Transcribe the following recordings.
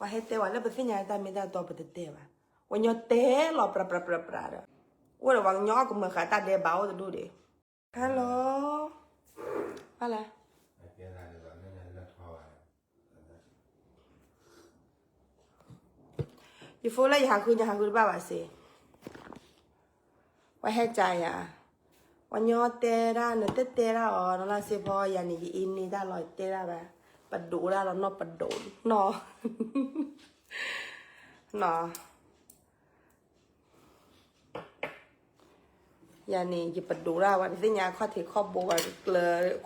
ပှၤဟဲတဲဝဲလၢပသ့ၣ်ညါတၢ်မ့ၢ်တၢ်တီပတတဲဘၣ်. ပှၤကညီတဲလီၤပြးပြးပြးပြးဒီး, အိၣ်ဒီးပှၤကညီအကမၢဃာ်တၢ်ဒဲးဘးအိၣ်တဒူၣ်ဒံး. Hello, ဘၣ်လဲၣ်. ယဖိလၢယဟးဃုညါဟးဃုတဘၣ်ဘၣ်စ့ၢ်. ပှၤဟဲကၠးယၤ, ပှၤကညီတဲဒၣ် နတတဲဒၣ်အီၤ နီၢ်လၢ်စ့ဖီ ယၤန့ၣ် ယအ့န့ၢ်တၢ်လီၤ ယတဲဒၣ်ဘၣ်, ပဒိးဒၣ်လီၤ နီၢ်ပဒိး, နီၢ်, နီၢ်. ယၤန့ၣ် ယပဒိးဒၣ် ပှၤတသ့ၣ်ညါခီၣ်ထံးခီၣ်ဘိ ပှၤတကျၢၤ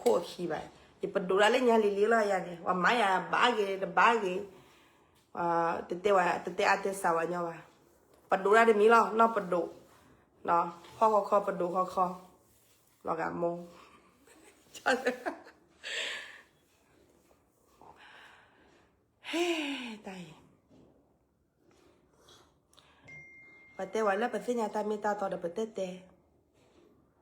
ခိၣ်အခံဘၣ်, ယပဒိးဒၣ်လၢညါလံၤလံၤလီၤ. ယၤန့ၣ် ပှၤမၤယၤဘၣ်ဂ့ၤတဘၣ်ဂ့ၤ, တတဲဝဲ တတဲအါတဲစှၤဝဲညီဘၣ်, ပဒိးဒၣ်တမံၤလီၤ နီၢ်ပဒိး, ဖီၣ်ခီခီပဒိးခီခီ, လီၤဂာ်မိၢ်, ဟဲတၢ်အံၤ ပှၤတဲဝဲလၢပသ့ၣ်ညါတၢ်မ့ၢ်တၢ်တီဒီးပတဲတဲ,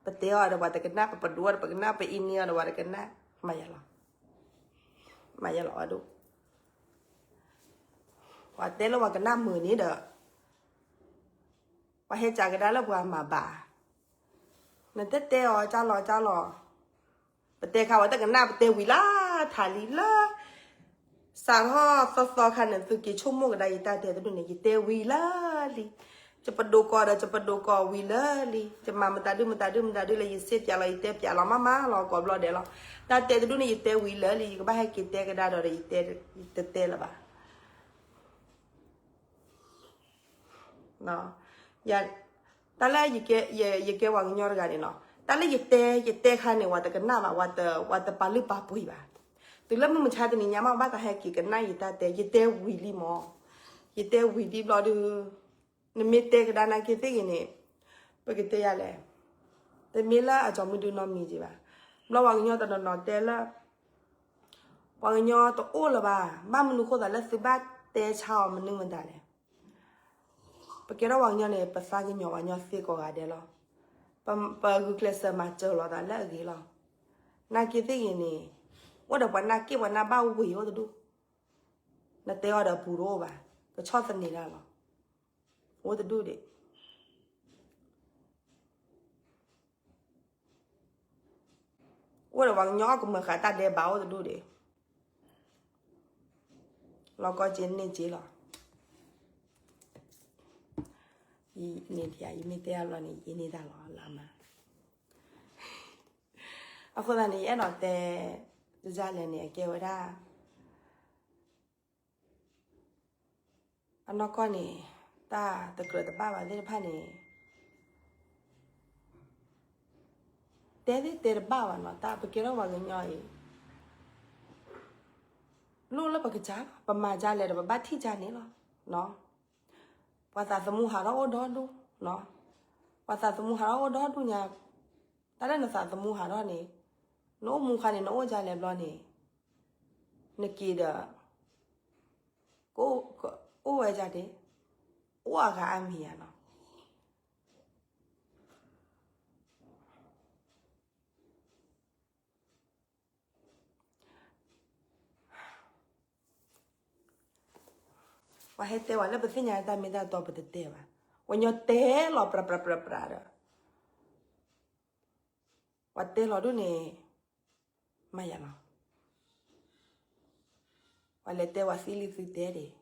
ပတဲအီၤဒီးပှၤတကနၣ်, ပပဒိးအီၤဒီးပကနၣ်, ပအ့န့ၢ်အီၤဒီးပှၤတကနၣ်, မၤယၤလီၤ, မၤယၤလီၤအဒိၣ်, ပှၤတဲလၢပှၤကနၣ်မုာ်န့ၣ်ဒီး, ပှၤဟဲကၠးကဒါလၢပှၤမၤဘၣ်, နတဲတဲအီၤကၢ်လီၤကၢ်လီၤ ပတဲခါဝဲတကနၣ် ပတဲဝံၤလၢထးလံလၢ စးထီၣ်သီသီခါန့ၣ် သုက့ၤဆိကမိၣ်ကဒါယတၢ်တဲတဒူၣ်န့ၣ် ယတဲဝံၤလၢလံ, ယပဒိးကိးဒီး ယပဒိးကိးဝံၤလၢလံ, ယမၤမတၤဒုမတၤဒုမတၤဒုလၢယစ့ပၠးလီၤ ယတဲပၠးလီၤမးမးလီၤကိးဘျီဒဲးလီၤ. တၢ်တဲတဒူၣ်န့ၣ် ယတဲဝံၤလၢလံ ယကဘၣ်ဟဲက့ၤတဲကဒါဒီး ယတဲ, ယတတဲလၢၤဘၣ်. တၢ်လၢယကဲပှၤကညီတဂၤန့ၣ်နီၤ, တၢ်လၢယတဲ ယတဲခါန့ၣ် ပှၤတကနၣ်ဘၣ်, ပှၤတပာ်လုၢ်ပာ်ပှ့ၤဘၣ်. တုၤလၢမုၢ်မဆါတနံၤညါမး ဘၣ်သးဟဲက့ၤကနၣ်ယတၢ်တဲ, ယတဲဝံၤလံမး, ယတဲဝံၤလံဘျီဒုး, နမ့ၢ်တဲကဒါနာ်က့သ့ၣ်ဂ့ၤန့ၣ်, ပကတဲယၤလဲၣ်, တမ့ၢ်လၢအစီၤမုၢ်ဒုနီတမံၤက့ဘၣ်. ဘျီပှၤကညီတနီၤနီၤတဲလၢ ပှၤကညီတအိၣ်လၢၤဘၣ်, ဘၣ်မနုၤဃိသးလၢသုဘၣ်တဲဆါအီၤမနုၤမတၤလဲၣ်. ပကဲထီၣ်ပှၤကညီန့ၣ် ပသးကညီၤပှၤကညီသ့ကိးဂၤဒဲးလီၤ. ပဂုာ်ကျဲးစၢးမၤစၢၤလီၤသးလၢအဂ့ၤလီၤ. နာ်က့သ့ၣ်ဂ့ၤန့ၣ်, အိၣ်ဒီးပှၤနာ်က့ၣ်ပှၤနာ်ဘၣ်ဝ့ၤအိၣ်တဒူၣ်, နတဲအီၤဒီးပူၤတအိၣ်ဘၣ်, ကဆီၣ်သနံးတၢ်လီၤ, အိၣ်တဒူၣ်ဒံး အိၣ်ဒီးပှၤကညီအကမၢဃာ်တၢ်ဒဲးဘးအိၣ်တဒူၣ်ဒံး, လီၤကီက့ၤန့ၢ်က့ၤလီၤ. န့ၣ်ဒံးဧါ, ယမ့ၢ်တဲအါဘျီန့ၣ် ယအ့န့ၢ်တၢ်လီၤလၢမး. အဃိသတးန့ၣ် ယအဲၣ်ဒိးတဲ, တယါလဲၣ်န့ၣ် အကဲဝဲဒၣ် အနီၢ်ကီၢ်န့ၣ် တၢ်တကြၢးတဘၣ်ဘၣ်သ့ၣ်တဖၣ်န့ၣ် တဲသ့ၣ်တဲတဘၣ်ဘၣ်နီၤ, တၢ်ပကဲထီၣ်ပှၤကညီအံၤ လိၣ်လၢပကစၢ်လီၤ, ပမၤဒ်လဲၣ်ဒီး ပဘၣ်ထံၣ်ဒ်န့ၣ်လီၤ. ပှၤသးသမူဟးထီၣ်အိၣ်ဒီဒူၣ်, ပှၤသးသမူဟးထီၣ်အိၣ်ဒီဒူၣ်ညါ, တၢ်လၢနသးသမူဟးထီၣ်န့ၣ်, နအိၣ်မူခါန့ၣ် နအိၣ်ဒ်လဲၣ်ဘျီန့ၣ်, နက့ၤဒီး ကအိၣ်ဝဲဒၣ်ဒၣ်, အိၣ်အဂၤအါမံၤဧါနီၤ. ပှၤဟဲတဲဝဲလၢပသ့ၣ်ညါတၢ်မ့ၢ်တၢ်တီပတတဲဘၣ်. ပှၤကညီတဲလီၤပြးပြးပြးပြးဒီး ပှၤတဲလီၤဒ်န့ၣ် မၤယၤလီၤ. ပှၤလဲၤတဲဝဲသံလံသုတဲဒၣ်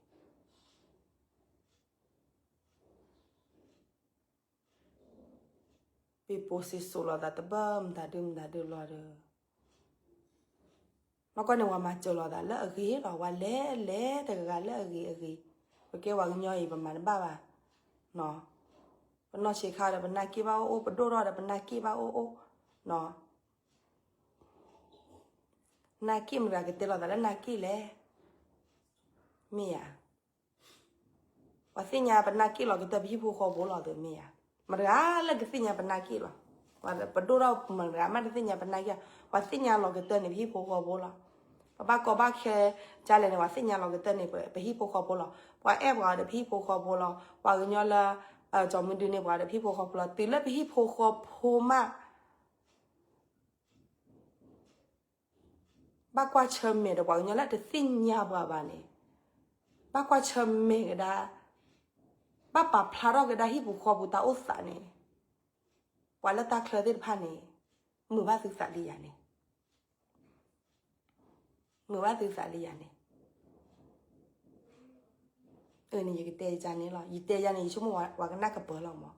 ပ့ၤပိာ်စံၣ်စိးလိာ်သးတဘၢမတၤဒုမတၤဒုလီၤဒီး နီၢ်ကီၢ်န့ၣ် ပှၤမၤစၢၤလိာ်သးလၢအဂ့ၤလီၤ. ပှၤလဲၤလဲၤတဂၤဂၤလၢအဂ့ၤအဂ့ၤ, ပကဲပှၤကညီအံၤ ပမၤတဘၣ်ဘၣ်. ပနီၢ်ဆံးခါဒီး ပနၢ်က့ၣ်ဘၣ်အိၣ်အိၣ်, ပဒိၣ်ထီၣ်ဒီး ပနၢ်က့ၣ်ဘၣ်အိၣ်အိၣ်. နၢ်က့ၣ်မတၤကတဲလိာ်သးလၢနၢ်က့ၣ်လဲၣ်. မ့ၢ်ဧါ. ပှၤသ့ၣ်ညါပနၢ်က့ၣ်လီၤကတၢၢ် ပဟံၣ်ဖိဃီဖိလီၤ သုမ့ၢ်ဧါ. မတၤတဂၤလၢကသ့ၣ်ညါပနၢ်က့ၣ်လီၤ. ပဒိၣ်ထီၣ်မတၤတဂၤမးတသ့ၣ်ညါပနၢ်က့ၣ်, ပှၤသ့ၣ်ညါလီၤကတၢၢ်န့ၣ် ပဟံၣ်ဖိဃီဖိလီၤ. ပဘၣ်ကီဘၣ်ခဲဒ်လဲၣ်န့ၣ် ပှၤသ့ၣ်ညါလီၤကတၢၢ်န့ၣ် ပဟံၣ်ဖိဃီဖိလီၤ. ပှၤအဲၣ်ပှၤဒီးပဟံၣ်ဖိဃီဖိလီၤ. ပှၤကညီလၢ ကၠီမုၢ်ဒုန့ၣ် ပှၤဒီးပဟံၣ်ဖိဃီဖိလီၤ. တုၤလၢပဟံၣ်ဖိဃီဖိမး ဘၣ်ကွၢ်ဆၢၣ်မဲာ်ဒီးပှၤကညီလၢတသ့ၣ်ညါပှၤဘၣ်န့ၣ်, ဘၣ်ကွၢ်ဆၢၣ်မဲာ်ကဒါ, ဘၣ်ပာ်ဖျါထီၣ်ကဒါဟံၣ်ပူၤဃီပူၤတၢ်အိၣ်သးန့ၣ်, ပှၤလၢတၢ်ချၢသ့ၣ်တဖၣ်န့ၣ်, မုာ်ဘၣ်သုသးလံယၤန့ၣ်, မုာ်ဘၣ်သုသးလံယၤန့ၣ်, န့ၣ်ယကတဲယၤန့ၣ်လီၤ. ယတဲယၤန့ၣ် ယဆိကမိၣ်ပှၤကနၣ်ကပၢၤလီၤမး.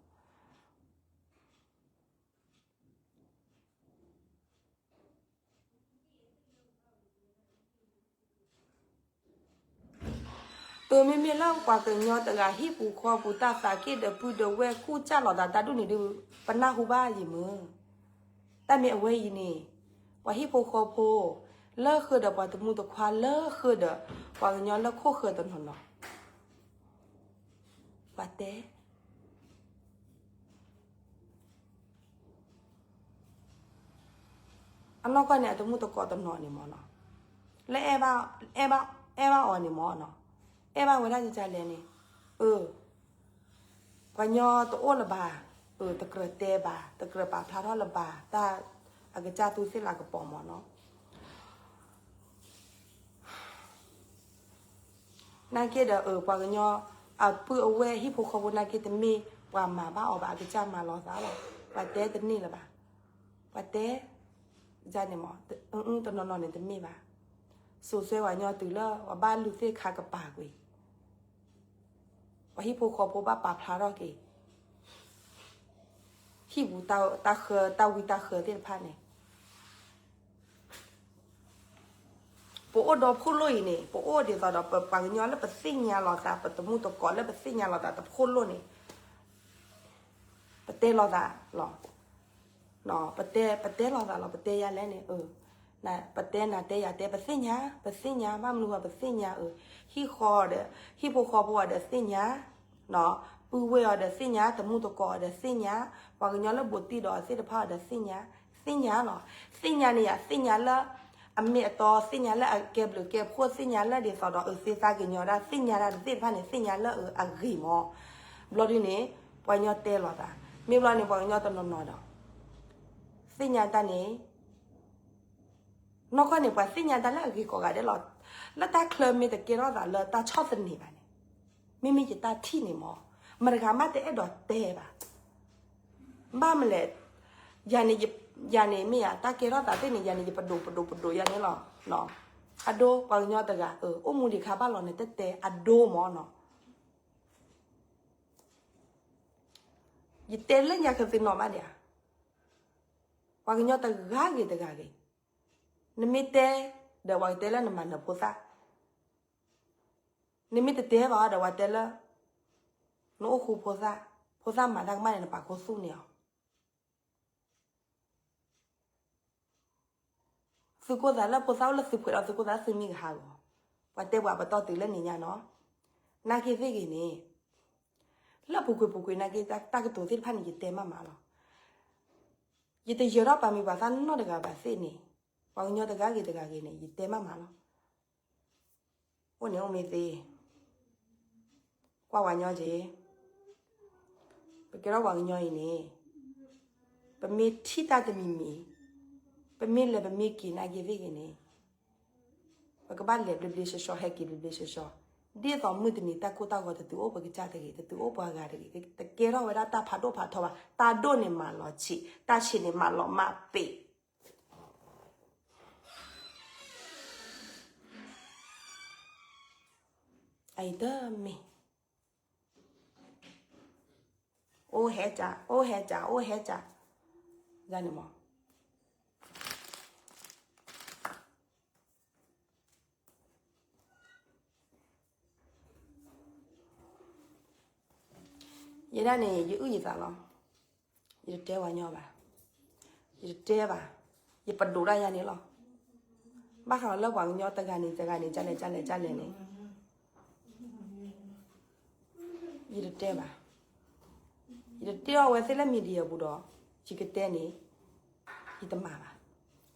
တမ့မ့ၢ်လၢပှၤကညီတဂၤဟံၣ်ပူၤဃီပူၤ တၢ်သးက့ၣ်ဒီးပုၢ်ဒီးဝဲၢ်ကူၣ်ကၢ်လိာ်သးတၢ်ဒ်န့ၣ်ဒီး ပနၢ်ဟူဘၣ်ယမုာ်. တၢ်မ့ၢ်အဝဲအံၤန့ၣ်, ပှၤဟံၣ်ဖိဃီဖိ လၢဃုာ်ဒီးပှၤတမူတခွါ လၢဃုာ်ဒီးပှၤကညီလၢခိၣ်ဃၢၤတနီၤနီၤ, ပှၤတဲ အနီၢ်ကီၢ်န့ၣ် အတမူတကိးတနီၤန့ၣ်မ့ၢ်နီၤ, လၢအဲၣ်ဘၣ်အီၤန့ၣ်မ့ၢ်နီၤ, အဲၣ်ဘၣ်ဝဲဒၣ်ဒ်လဲၣ်န့ၣ်, အၢ, ပှၤကညီတအိၣ်လၢၤဘၣ်, အၢ တကြၢးတဲဘၣ်, တကြၢးပာ်ဖျါထီၣ်လၢၤဘၣ်, တၢ်အကစၢ်သူသ့ၣ်လၢအကပီၤမ့ၢ်နီၤ. နာ်က့ဒီး အၢ ပှၤကညီ အပုၢ်အဝဲၢ်ဟံၣ်ဖိဃီဖိနာ်က့ တမ့ၢ်ပှၤမၤဘၣ်အီၤဘၣ် အကစၢ်မၤလီၤသးလီၤ. ပှၤတဲတန့ၢ်လၢၤဘၣ်. ပှၤတဲ န့ၣ်မ့ၢ် တနီၤနီၤန့ၣ်တမ့ၢ်ဘၣ်. စိာ်ဆှၢပှၤကညီတုၤလၢ ပှၤဘၣ်လုၢ်သ့ၣ်ခါကပၤကွံာ် ပှၤဟံၣ်ဖိဃီဖိဘၣ်ပာ်ဖျါထီၣ်က့ၤ ဟံၣ်ပူၤတၢ်ဃၢ တၢ်ဝံတၢ်ဃၢသ့ၣ်တဖၣ်န့ၣ် ပအိၣ်ဒီးဖှိၣ်လိၣ်အံၤန့ၣ် ပအိၣ်ဒ်သိးဒီးပပှၤကညီလၢပသ့ၣ်ညါလိာ်သး ပတမူတကိးလၢပသ့ၣ်ညါလိာ်သးတဖှိၣ်လိၣ်န့ၣ် ပတဲလိာ်သးလီၤ. ပတဲ ပတဲလိာ်သးလီၤ. ပတဲယၤလဲၣ်န့ၣ် ပတဲနၤတဲယၤတဲ ပသ့ၣ်ညါ ပသ့ၣ်ညါ ဘၣ်မနုၤဃိပသ့ၣ်ညါ အၢ ဟံၣ်ဃီဒီး ဟံၣ်ဖိဃီဖိအီၤဒီးသ့ၣ်ညါ ပုၢ်ဝဲၢ်အီၤဒီးသ့ၣ်ညါ တမူတကိးအီၤဒီးသ့ၣ်ညါ ပှၤကညီလၢဘူးတံၢ်ဒီးအီၤသ့ၣ်တဖၣ်အီၤဒီးသ့ၣ်ညါ သ့ၣ်ညါလီၤ. သ့ၣ်ညါန့ၣ်ယၤ သ့ၣ်ညါလၢ အမ့ၢ်အတီ သ့ၣ်ညါလၢအကဲဘျုးကဲဖှိၣ် သ့ၣ်ညါလၢဒ်သိးဒီးအသ့သးကညီၤဒၣ် သ့ၣ်ညါဒၣ်တသ့ၣ်တဖၣ်န့ၣ် သ့ၣ်ညါလၢအဂ့ၤမး. ဘျီဒုန့ၣ် ပှၤကညီတဲလိာ်သး မ့ၢ်ဘျီန့ၣ် ပှၤကညီတနီၤနီၤဒီး သ့ၣ်ညါတၢ်န့ၣ် နီၢ်ကီၢ်န့ၣ် ပှၤသ့ၣ်ညါတၢ်လၢအဂ့ၤကိးဂၤဒဲးလီၤ. လၢတၢ်ချၢမ့ၢ်တကဲထီၣ်သးလၢတၢ်ဆီၣ်သနံးဘၣ်န့ၣ် မ့မ့ၢ်ယတၢ်ထံၣ်န့ၣ်မး မတဂၤမးတအဲၣ်ဒိးတဲဘၣ်. ဘၣ်မလဲၣ် ယၤန့ၣ် ယၤန့ၣ်မ့ၢ်ယၤ တၢ်ကဲထီၣ်သးသ့ၣ်န့ၣ် ယၤန့ၣ် ယပဒိၣ်ပဒိၣ်ပဒိၣ်ယၤန့ၣ်လီၤ. အဒိ ပှၤကညီတဂၤ အိၣ်မူဒံးခါဘၣ်လီၤန့ၣ် တတဲအဒိမးနီၤ. ယတဲလၢညါခီသုနီၤဘၣ်ဒံးဧါ. ပှၤကညီတဂၤဂ့ၤတဂၤဂ့ၤ, နမ့ၢ်တဲ ဒီးပှၤကတဲလၢနမၤနၢၤဖိသၣ်, နမ့ၢ်တတဲဘၣ်ဒီးပှၤတဲလၢ နအိၣ်ဃူဖိသၣ်, ဖိသၣ်မၤတၢ်ကမၣ်န့ၣ် နပာ်ခူသူၣ်န့ၢ်အီၤ. သုးကိၢ်သးလၢဖိသၣ်အိၣ်လၢသုဖှဲးဒီးသုးကိၢ်သးသုမံကဟးဂီၤ, ပှၤတဲပှၤပတီၢ်တုၤလၢနံၤညါနီၤ. နာ်က့သ့ၣ်ဂ့ၤန့ၣ်, လၢပူၤကွံာ်ပူၤကွံာ်နာ်က့ တၢ်ကတိၤသ့ၣ်တဖၣ်န့ၣ် ယတဲမးမးလီၤ. ယတယၢၤထီၣ်ပာ်မံၤပှၤသၣ်နီတဂၤဘၣ်သ့ၣ်န့ၣ်, ပှၤကညီတဂၤဂ့ၤတဂၤဂ့ၤန့ၣ် ယတဲမးမးလီၤ. အိၣ်န့ၣ်အိၣ်မ့ၢ်သ့, ကွၢ်ပှၤကညီက့ၤ, ပကဲထီၣ်ပှၤကညီအံၤန့ၣ်, ပမ့ၢ်ထံၣ်တၢ်တမံၤမံၤ, ပမ့ၢ်လဲၤပမ့ၢ်က့ၤနာ်က့သ့ၣ်ဂ့ၤန့ၣ်, ပကဘၣ်လဲၤဘျ့ဘျ့ဆှီဆှီ ဟဲက့ၤဘျ့ဘျ့ဆှီဆှီ, ဒ်သိးမုၢ်တနံၤတၢ်ကိၢ်တၢ်ဂီၤတတုၤအိၣ်ပကစၢ်တဂ့ၤ, တတုၤအိၣ်ပှၤဂၤတဂ့ၤ, တကဲထီၣ်ဝဲဒၣ်တၢ်ဖးဒိၣ်ဖးထီဘၣ်. တၢ်ဒိၣ်န့ၣ်မၤလီၤဆံး, တၢ်ဆံးန့ၣ်မၤလီၤမၢ်ပ့ၤ အအံၤတမ့ၢ်, အိၣ်ဟဲကၢ, အိၣ်ဟဲကၢ, အိၣ်ဟဲကၢ, ယၤန့ၣ်မး, ယဲဒၣ်န့ၣ် ယအုၣ်ယသးလီၤ. ယတတဲပှၤကညီဘၣ်, ယတတဲဘၣ်, ယပဒိၣ်ဒၣ်ယၤန့ၣ်လီၤ. ဘၣ်ဃးလၢပှၤကညီတဂၤန့ၣ် တဂၤန့ၣ် ကလဲၣ် ကလဲၣ် ကလဲၣ်န့ၣ် ယတတဲဘၣ်. ယတတဲအီၤဝဲသ့ၣ်လၢ media ပူၤဒီး ယကတဲန့ၣ် ယတမၤဘၣ်.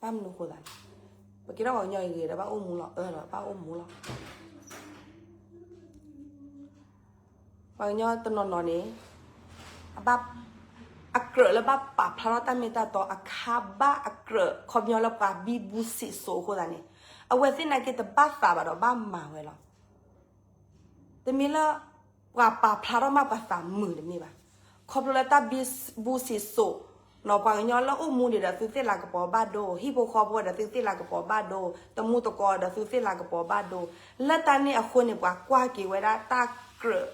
ဘၣ်မနုၤဃိသးလဲၣ်, ပကဲထီၣ်ပှၤကညီအံၤဂ့ၤဒီး ဘၣ်အိၣ်မူလီၤ, အၢဒီး ဘၣ်အိၣ်မူလီၤ. ပှၤကညီတနီၤနီၤန့ၣ် အဘၣ် အကြၢးလၢဘၣ်ပာ်ဖျါထီၣ်တၢ်မ့ၢ်တၢ်တီ အခါဘၣ်အကြၢး ခီပညီလၢပှၤဘံဘူစံးစိၤအဃိသတးန့ၣ် အဝဲသ့ၣ်နာ်က့တဘၣ်သးဘၣ်ဒီးဘၣ်မၤဝဲလီၤ. တမ့ၢ်လၢ ပှၤပာ်ဖျါထီၣ်မးပှၤသးမုာ်တမ့ၢ်ဘၣ်. ခီဖျိလၢတၢ်ဘံဘူစံးစိး, နီၢ်ပှၤကညီလၢအိၣ်မူဒံးဒီးသုသ့ၣ်လၤကပီၤဘၣ်ဒိ, ဟံၣ်ဖိဃီဖိဒီးသုသ့ၣ်လၤကပီၤဘၣ်ဒိ, တမူတကိးဒီးသုသ့ၣ်လၤကပီၤဘၣ်ဒိ, လၢတၢ်န့ၣ်အဃိန့ၣ် ပှၤကွၢ်က့ၤဝဲဒၣ်တၢ်ကြၢး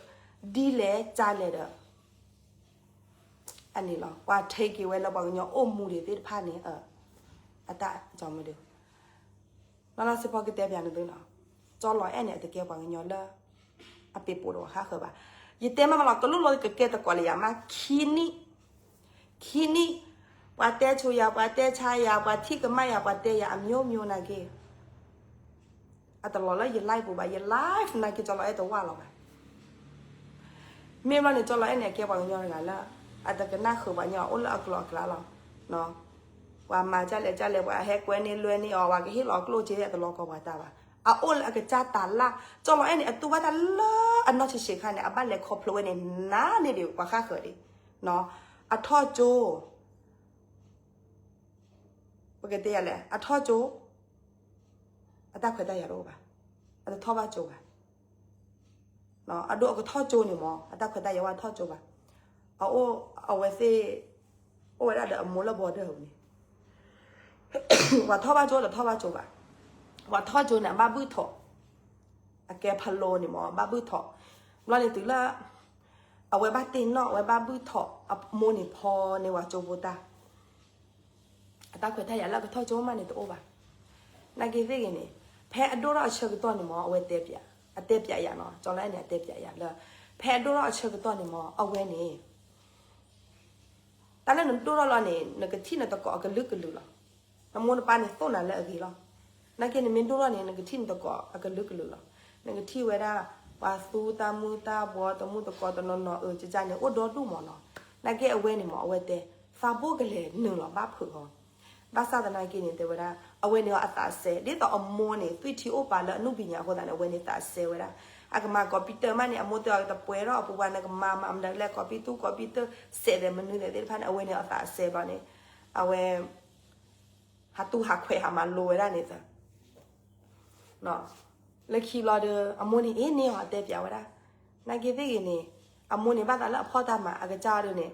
ဒ်လဲၣ်ကၢ်လဲၣ်ဒီး အန့ၣ်လီၤ. ပှၤထံက့ၤဝဲလၢပှၤကညီအိၣ်မူဒံးသ့ၣ်တဖၣ်န့ၣ်, အတၢ်ကမဒုး နီၢ်နီၢ်စ့ၢ်ကီးကတဲပျးန့ၣ်သုနီၤ, ကၠီလီၤအဲၣ်န့ၣ် အတကဲပှၤကညီလၢ အပ့ၤပိာ်ဒီးပှၤဃၣ်ဃၢၤဘၣ်. ယတဲမးမးလီၤ, ကလိၣ်လိကကဲတကိးလၢယၤမး ခံနံၣ်, ခံနံၣ်, ပှၤတဲဆိယၤ, ပှၤတဲဆါယၤ, ပှၤထံၣ်ကမၣ်ယၤ, ပှၤတဲယၤ အမျိုးမျိုး နာ်က့ အတလီၤလၢယ live ပူၤဘၣ်, ယ live နာ်က့ ကၠီလီၤအဲၣ်တဝၢ်လီၤဘၣ်. မ့ၢ်ဘျီန့ၣ် ကၠီလီၤအဲၣ်န့ၣ် အကဲပှၤကညီတဂၤလၢ အတကနၣ်ဃုာ်ပှၤကညီ, အိၣ်လၢအကျိၤအကျဲလီၤ. ပှၤမၤကၢ်လဲၣ်ကၢ်လဲၣ်, ပှၤဟဲကွဲန့ၢ်လွဲန့ၢ်အီၤ, ပှၤကဟ့ၣ်လီၤကျိၣ်စ့ အတလီၤကီပှၤတၢ်ဘၣ်. အအိၣ်လၢအကစၢ်တၢ်လၢ်, ကၠီလီၤအဲၣ်န့ၣ် အတူၢ်ဘၣ်တၢ်လၢအနီၢ်ဆံးဆံးခါန့ၣ် အဘၣ်လဲၤခီဖျိဝဲန့ၣ် နၤန့ၣ်ဒံး ပှၤဃၣ်ဃၢၤဒံး, အထီၣ်ကၠိ ပကတဲယၤလဲၣ်, အထီၣ်ကၠိ, အတၢ်ခွဲးတၢ်ယာ်တအိၣ်ဘၣ်, အတထီၣ်ဘၣ်ကၠိဘၣ်. အဒိအကထီၣ်ကၠိန့ၣ်မး အတၢ်ခွဲးတၢ်ယာ်ဝဲထီၣ်ကၠိဘၣ်. အအိၣ်, အဝဲသ့ၣ် အိၣ်ဝဲဒၣ်ဒီးအမိၢ်လၢ border န့ၣ်, ပှၤထီၣ်ဘၣ်ကၠိဒီးထီၣ်ဘၣ်ကၠိဘၣ်. ပှၤထီၣ်ကၠိန့ၣ် အဘၣ်ဘုၣ်ထီၣ်, အကဲဖလိန့ၣ်မး ဘၣ်ဘုၣ်ထီၣ်. ဘျီန့ၣ်တုၤလၢ အဝဲဘၣ်တ့ၢ်နီၣ် အဝဲဘၣ်ဘုၣ်ထီၣ်, အမိၢ်န့ၣ်ဖီန့ၢ်ဝဲကၠိဖိတၢ် အတၢ်ခွဲးတၢ်ယာ်လၢအကထီၣ်ကၠိမးန့ၣ်တအိၣ်ဘၣ်. နာ်က့သ့ၣ်ဂ့ၤန့ၣ်, ဖဲအဒိၣ်ထီၣ်အဆၢကတီၢ်န့ၣ်မး အဝဲတဲပျး, အတဲပျးယၤနီၤ, ကၠီလီၤအဲၣ်န့ၣ် အတဲပျးယၤလၢ ဖဲအဒိၣ်ထီၣ်အဆၢကတီၢ်န့ၣ်မး အဝဲန့ၣ် တၢ်လၢနဒိၣ်ထီၣ်လီၤန့ၣ် နကထံၣ်နသကိးအကလုာ်ကလုာ်လီၤ. နမိၢ်နပၢ်န့ၣ်သိၣ်နၤလၢအဂ့ၤလီၤ. နာ်က့နမ့ၢ်ဒိၣ်ထီၣ်န့ၣ် နကထံၣ်နသကိးအကလုာ်ကလုာ်လီၤ. နကထံၣ်ဝဲဒၣ် ပှၤသူတၢ်မုၢ်တၢ်ဘှီး တမူတကိးတနီၤနီၤ အၢ ကကန့ၣ် အိၣ်ဒီဒူၣ်မးနီၤ. နာ်က့အဝဲန့ၣ်မး အဝဲတဲ သးဘိကလဲၤနုာ်လီၤဘၣ်ဖုးအီၤ. ဘၣ်ဆၣ်သနာ်က့န့ၣ် တဲဝဲဒၣ် အဝဲန့ၣ်အသးစဲ ဒ်သိးအမိၢ်န့ၣ် သွံၣ်ထံအိၣ်ပာ်လၢအနုဘံၣ်ညါအဃိသတးန့ၣ် အဝဲန့ၣ်သးစဲဝဲဒၣ် အကမၤကီးပံတၢၢ်မးန့ၣ် အမိၢ်တဲအီၤတပှဲၤထီၣ်အပူၤဘၣ် နကမၤမၤမနုၤလဲၣ် ကီးပံတူၢ် ကီးပံတၢၢ် စဲးသဲးမနုၤသဲးသ့ၣ်တဖၣ်န့ၣ် အဝဲန့ၣ်အသးစဲဘျီန့ၣ် အဝဲ ဟးတူၢ်ဟးခွဲးဟးမၤလိဝဲဒၣ်န့ၣ်သၢ လၢခံဘျီဒီး အမိၢ်န့ၣ် အ့ၣ် န့ၢ်အီၤ အတဲပျးဝဲဒၣ် နာ်က့သ့ၣ်ဂ့ၤန့ၣ် အမိၢ်န့ၣ် ဘၣ်သးလၢအဖီၣ်တၢ်မၤ အကစၢ်အီၤဒုးန့ၣ်